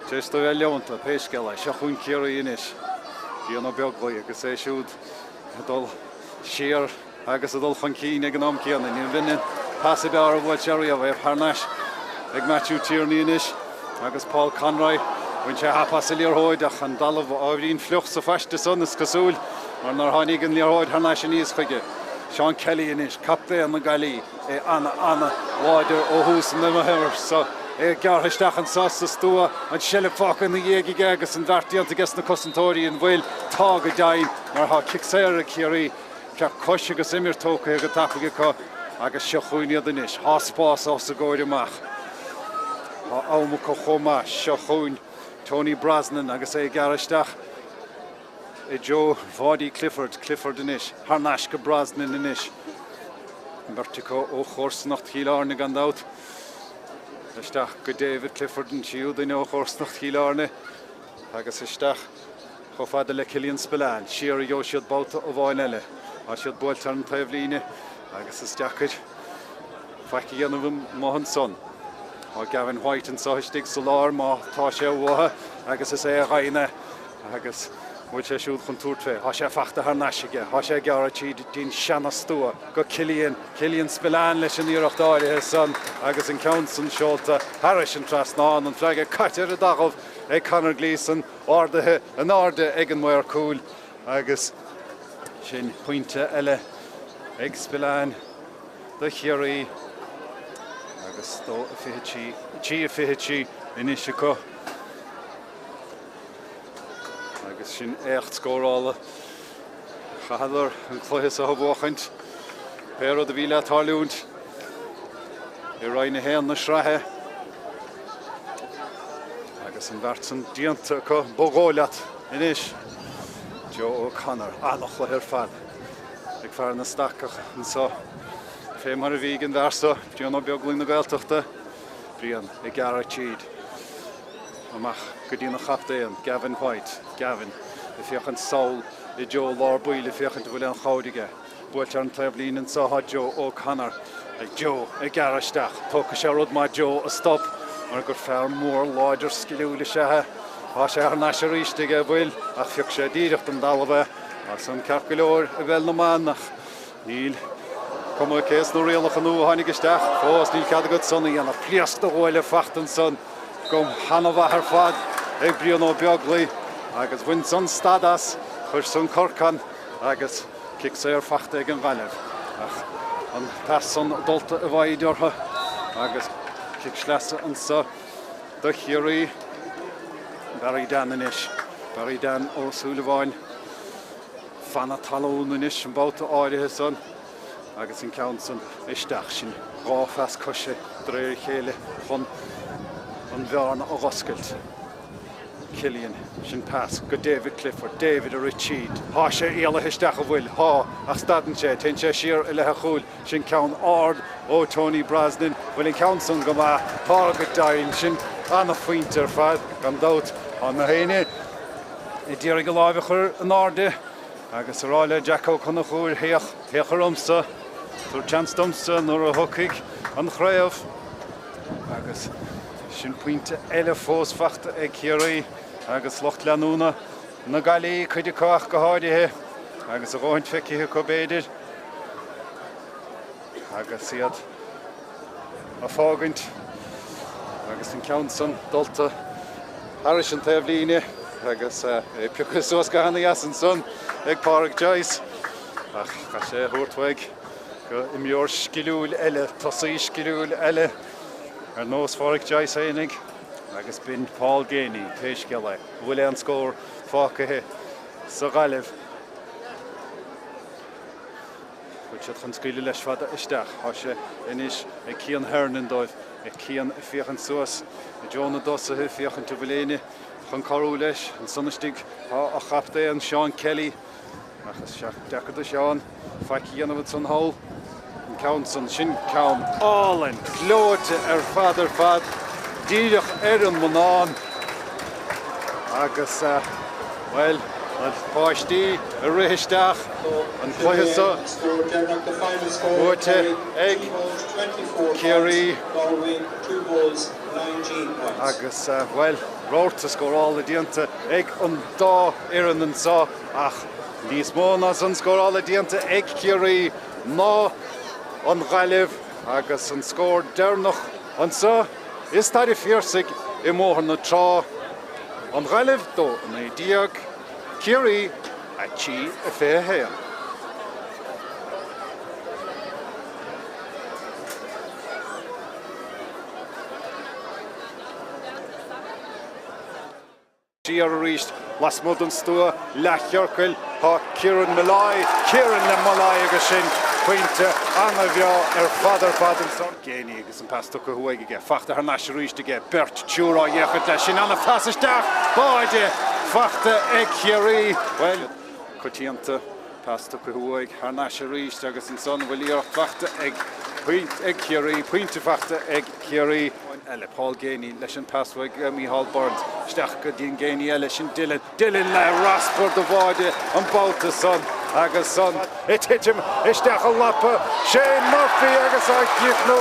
tar éis dó bheith leonta, pé scéal é. Seo chugainn Ciarraí anois. Cian Ó Beaglaoich agus é siúd ag dul siar agus ag dul chun cinn ag an am céanna. Ní b'in an pas ab fhearr a bhuail sé riamh. É thar n-ais ag Matthew Tierney anois agus Paul Conroy. Bhain sé hap as an liathróid ach an talamh ábhairín fliuch sa phaiste san, is cosúil, mar nár tháinig an liathróid thar n-ais aníos chuige. Seán Kelly anois, captaen na Gaillimhe. É ana, ana láidir ó thús an imeartha seo. É gearrtha isteach anso sa stua, an seilbh fágtha ina dhiaidh aige agus an bheart déanta aige sna cosantóirí. An bhfuil? Tá go deimhin, mar tá cic saor ag Ciarraí. Ceart cois agus imirt tógtha go tapaidh acu agus seo chugainn iad anois. Tá spás os a gcomhair amach. Tá am acu chomh maith. Seo chugainn Tony Brosnan agus é ag gearradh isteach. I dtreo Pháidí Clifford, Clifford anois, thar n-ais go Brosnan anois. An bheirt acu ó chomharsanacht Chill Airne gan dabht. Isteach go David Clifford, an tríú duine ó chomharsanacht Chill Airne agus isteach chomh fada le Killian Spillane. Siar a gheobhaidh siad babhta amháin eile. Tá siad buailte ar an taobhlíne agus is deacair faic a dhéanamh amuigh ansan. Tá Gavin White anso istigh sa lár má tá sé uathu agus is é a ghaibhne. Agus bhfuil sé siúd chun tabhairt fé? Tá sé fachta thar n-ais aige. Tá sé ag gearradh tríd dtí'n seana-stua go Cillian. Cillian Spillane leis an iarracht áirithe san agus an ceann san seolta thairis an trasnán. An flag caite ar an dtalamh ag Conor Gleeson, ardaithe in airde ag an maor cúil agus sin pointe eile ag Spillane do Chiarraí agus 2-23, 3-23 anois acu. Agus sin éacht scórála. Chaitheadar an cluiche seo a bhuachaint, pé rud a bhí le tarlúint i Roinn 1 na sraithe. Agus an bheart san déanta acu, ba dhóigh leat anois. Joe O'Connor, an-chluiche ar fad ag fear na Stacach anseo. Fé mar a bhí ag an bhfear seo, Brian Ó Beaglaoich na Gaeltachta. Brian ag gearradh tríd. Amach go dtína chaptaen, Gavin White. Gavin ag féachaint sall i dtreo lár baill ag féachaint an bhfuil aon chabhair aige. Buailte ar an taobhlíne anseo tá Joe O'Connor. Joe ag gearradh isteach. Tógfaidh sé rud maith Joe a stop mar gur fear mór láidir sciliúil is ea é. Tá sé thar n-ais arís aige, an bhfuil? Ach phioc sé díreach don dtalamh é. Tá san ceart go leor i bpeil na mban ach níl cuma cé sna rialacha nua a tháinig isteach fós níl cead agat san a dhéanamh. Pléasc de bhuaile fachta ansan. Go han-mhaith ar fad ag Brian Ó Beaglaoich agus bhain san stad as, chuir san corcán agus cic saor fachta ag an Ghaillimh ach an pas san dulta i bhfoighid orthu agus cic sleasa anso do Chiarraí. Barry Dan anois, Barry Dan Ó Súilleabháin fanadh talún anois an babhta áirithe san. Agus an ceann san isteach. Sin dha phas coise de réir a chéile chun an bhearna a dh'oscailt. Cillian, sin pas go David Clifford. David ag rith tríd. Thá sé éalaithe isteach, an bhfuil? Thá, ach stadann sé. Téann sé siar i leith a chúil. Sin ceann ard ó Tony Brosnan. Bhfuil an ceann san go maith? Tá go deimhin. Sin ana-phointe ar fad, gan dabht. Tá na héinne a d'iarraidh a láimh a chur in airde. Agus a rá le Jack Ó Conchúir, Féach, féach ormsa, tabhair seans domsa nuair a thiocfaidh an chraobh. Agus sin pointe eile fós fachta ag Ciarraí agus lucht leanúna na Gaillimhe, cuid acu ach go háirithe, agus a dhóthaint feicthe acu b'fhéidir. Agus iad a fágaint agus an ceann san dulta thairis an taobhlíne agus é pioctha suas go hana-dheas ansan ag Pádraic Joyce ach chaith sé a thabhairt uaidh go imreoir sciliúil eile, tosaí sciliúil eile ar nós Phádraic Joyce fhéinig agus b'in Paul Geaney, pé scéal é. An bhfuil aon scór fágtha sa Ghaillimh? Bhfuil siad chun scaoileadh leis fada isteach? Tá sé anois ag Cian Hernon dóibh. Cian ag féachaint suas i dtreo na dtosaithe, féachaint an bhfuil éinne chun cabhrú leis. Ansan istigh tá a chaptaen Seán Kelly. Ach is deacair do Sheán faic a dhéanamh ansan thall. An ceann san, sin ceann álainn, gleoite ar fad ar fad, díreach ar an mbonnán agus, bhuel, na páistí ag rith isteach, an cluiche seo buaite ag Ciarraí agus, bhuel, rabharta scórála déanta ag an dá fhoireann anseo ach níos mó ná san scórála déanta ag Ciarraí ná an Ghaillimh agus an scór deireanach anseo i Staid an Phiarsaigh i mBóthar na Trá, An Ghaillimh 2, 19, Ciarraí 3, 21. Siar arís lasmuigh den stua leathchiorcail tá Kieran Molloy, Kieran le Molloy agus sin pointe ana-bhreá ar fad ar fad ansan. Geaney agus an pas tugtha uaidh aige, fachta thar n-ais arís aige, beirt, triúr á fhéachaint leis, sin ana-phas isteach, báide fachta ag Ciarraí. Bhuel, coitianta, pas tugtha uaidh thar n-ais arís agus ansan bhfuil iarracht fachta ag ag Ciarraí, pointe fachta ag Ciarraí. Eile, Paul Geaney leis an pas uaidh Micheál Burns isteach go dtí an Geaney eile, sin Dylan. Dylan le raspar de bháide an babhta san agus san ag titim isteach i lapa Shane Murphy agus á chríochnú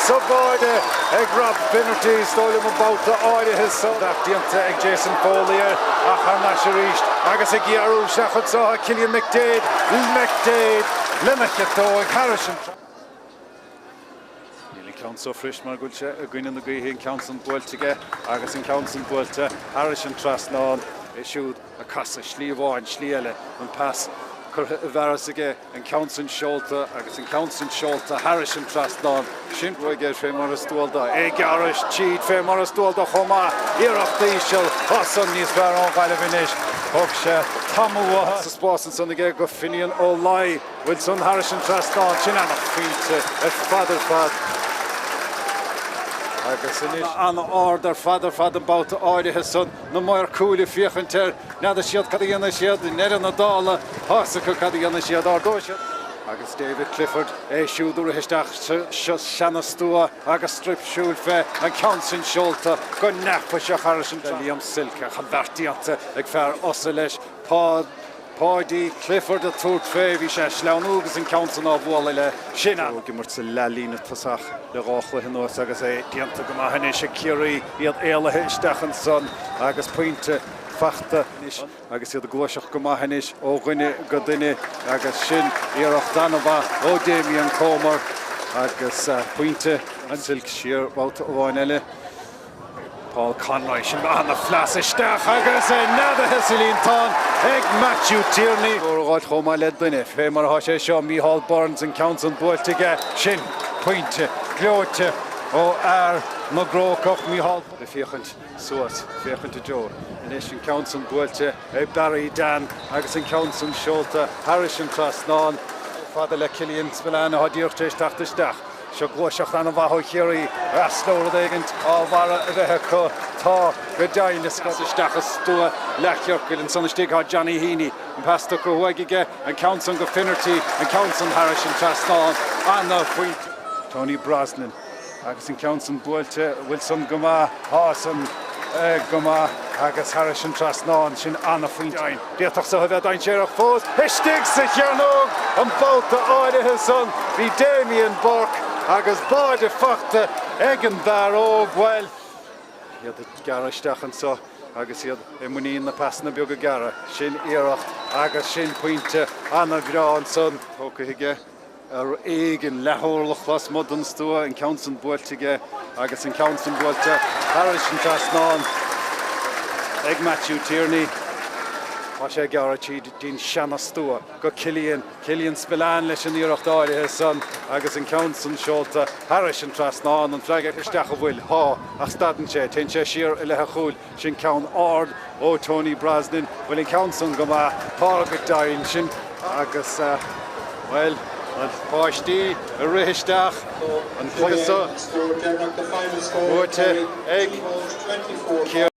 sa bháide ag Rob Finnerty. Is dóigh liom an babhta áirithe san. Beart déanta ag Jason Foley air ach thar n-ais arís agus ag gearradh isteach anseo tá Cillian McDaid, McDaid lena chiotóig thairis an. Níl an ceann so fuirist mar go bhfuil sé i gcoinne na gaoithe, an ceann san buailte aige agus an ceann san buailte thairis an trasnán. É siúd ag casadh slí amháin, slí eile, an pas curtha i bhfearas aige, an ceann san seolta agus an ceann san seolta thairis an trasnán. Sin uaidh air fé mar is dual dó. É ag gearradh tríd fé mar is dual dó chomh maith. Iarracht íseal, tá san níos fearr ón Ghaillimh anois. Thug sé tamall uathu. Sa spás ansan aige go Finian Ó Laoi. Bhfuil san thairis an trasnán, sin ana-phointe ar fad ar fad agus anois. Ana-ard ar fad ar fad an babhta áirithe san, na maoir cúil ag féachaint air, n'fheadar siad cad a dhéanfaidh siad, i ndeireadh na dála, tá's acu cad a dhéanfaidh siad, ardóidh siad. Agus David Clifford, é siúd a rith isteach sa seana-stua agus straip siúil fé, an ceann sin seolta go neafaiseach thairis an trasnán. Liam Silke, ach an bheart déanta ag fear Ossa leis, Páid. Páidí Clifford ag tabhairt fé, bhí sé ag sleamhnú agus an ceann san á bhualadh le sin an. Ag imirt sa leathlíne tosach le dhá chluiche anuas agus é déanta go maith anois ag Ciarraí, iad éalaithe isteach ansan agus pointe fachta anois agus iad ag gluaiseacht go maith anois ó dhuine go duine agus sin iarracht an-mhaith ó Damien Comer agus pointe an Silks siar babhta amháin eile. Paul Conroy, sin ana-phas isteach agus é neadaithe sa líontán ag Matthew Tierney. Scór a dh'fháilt chomh maith le duine, fé mar atá sé seo, Micheál Burns, an ceann san buailte aige, sin pointe gleoite ó fhear na gCrócach, Micheál. Ag féachaint suas, féachaint i dtreo anois, an ceann san buailte ag Barry Dan agus an ceann san seolta thairis an trasnán. Fada le Killian Spillane atá díreach tar éis teacht isteach. Seo gluaiseacht an-mhaith ó Chiarraí, easnamh rud éigint á bharra a bheith acu. Tá, go deimhin, is gas isteach i stua leathchiorcail ansan istigh tá Johnny Heaney, an pas tugtha uaidh aige, an ceann san go Finnerty, an ceann san thairis an trasnán. Ana-phointe. Tony Brosnan agus an ceann san buailte, bhfuil san go maith? Tá san go maith agus thairis an trasnán, sin ana-phointe. D'fhéadfadh so a bheith dainséarach fós. Istigh sa chearnóg an babhta áirithe san bhí Damien Burke agus báide fachta ag an bhfear óg. Bhuel, iad ag gearradh isteach anso agus iad i muinín na pasanna beaga gearra. Sin iarracht agus sin pointe ana-bhreá ansan. Tógtha aige. Ar éigean, leath-orlach lasmuigh den stua, an ceann san buailte aige agus an ceann san buailte thairis an trasnán ag Matthew Tierney. Tá sé ag gearradh tríd dtí'n seana-stua go Cillian, Cillian Spillane leis an iarracht áirithe san agus an ceann san seolta thairis an trasnán. An flag isteach an bhfuil? Tá, ach stadann sé, téann sé siar i leith an chúil. Sin ceann ard ó Tony Brosnan. Bhfuil an ceann san go maith? Tá go deimhin. Sin agus, bhuel, na páistí ag rith isteach. An cluiche seo buaite ag Ciarraí.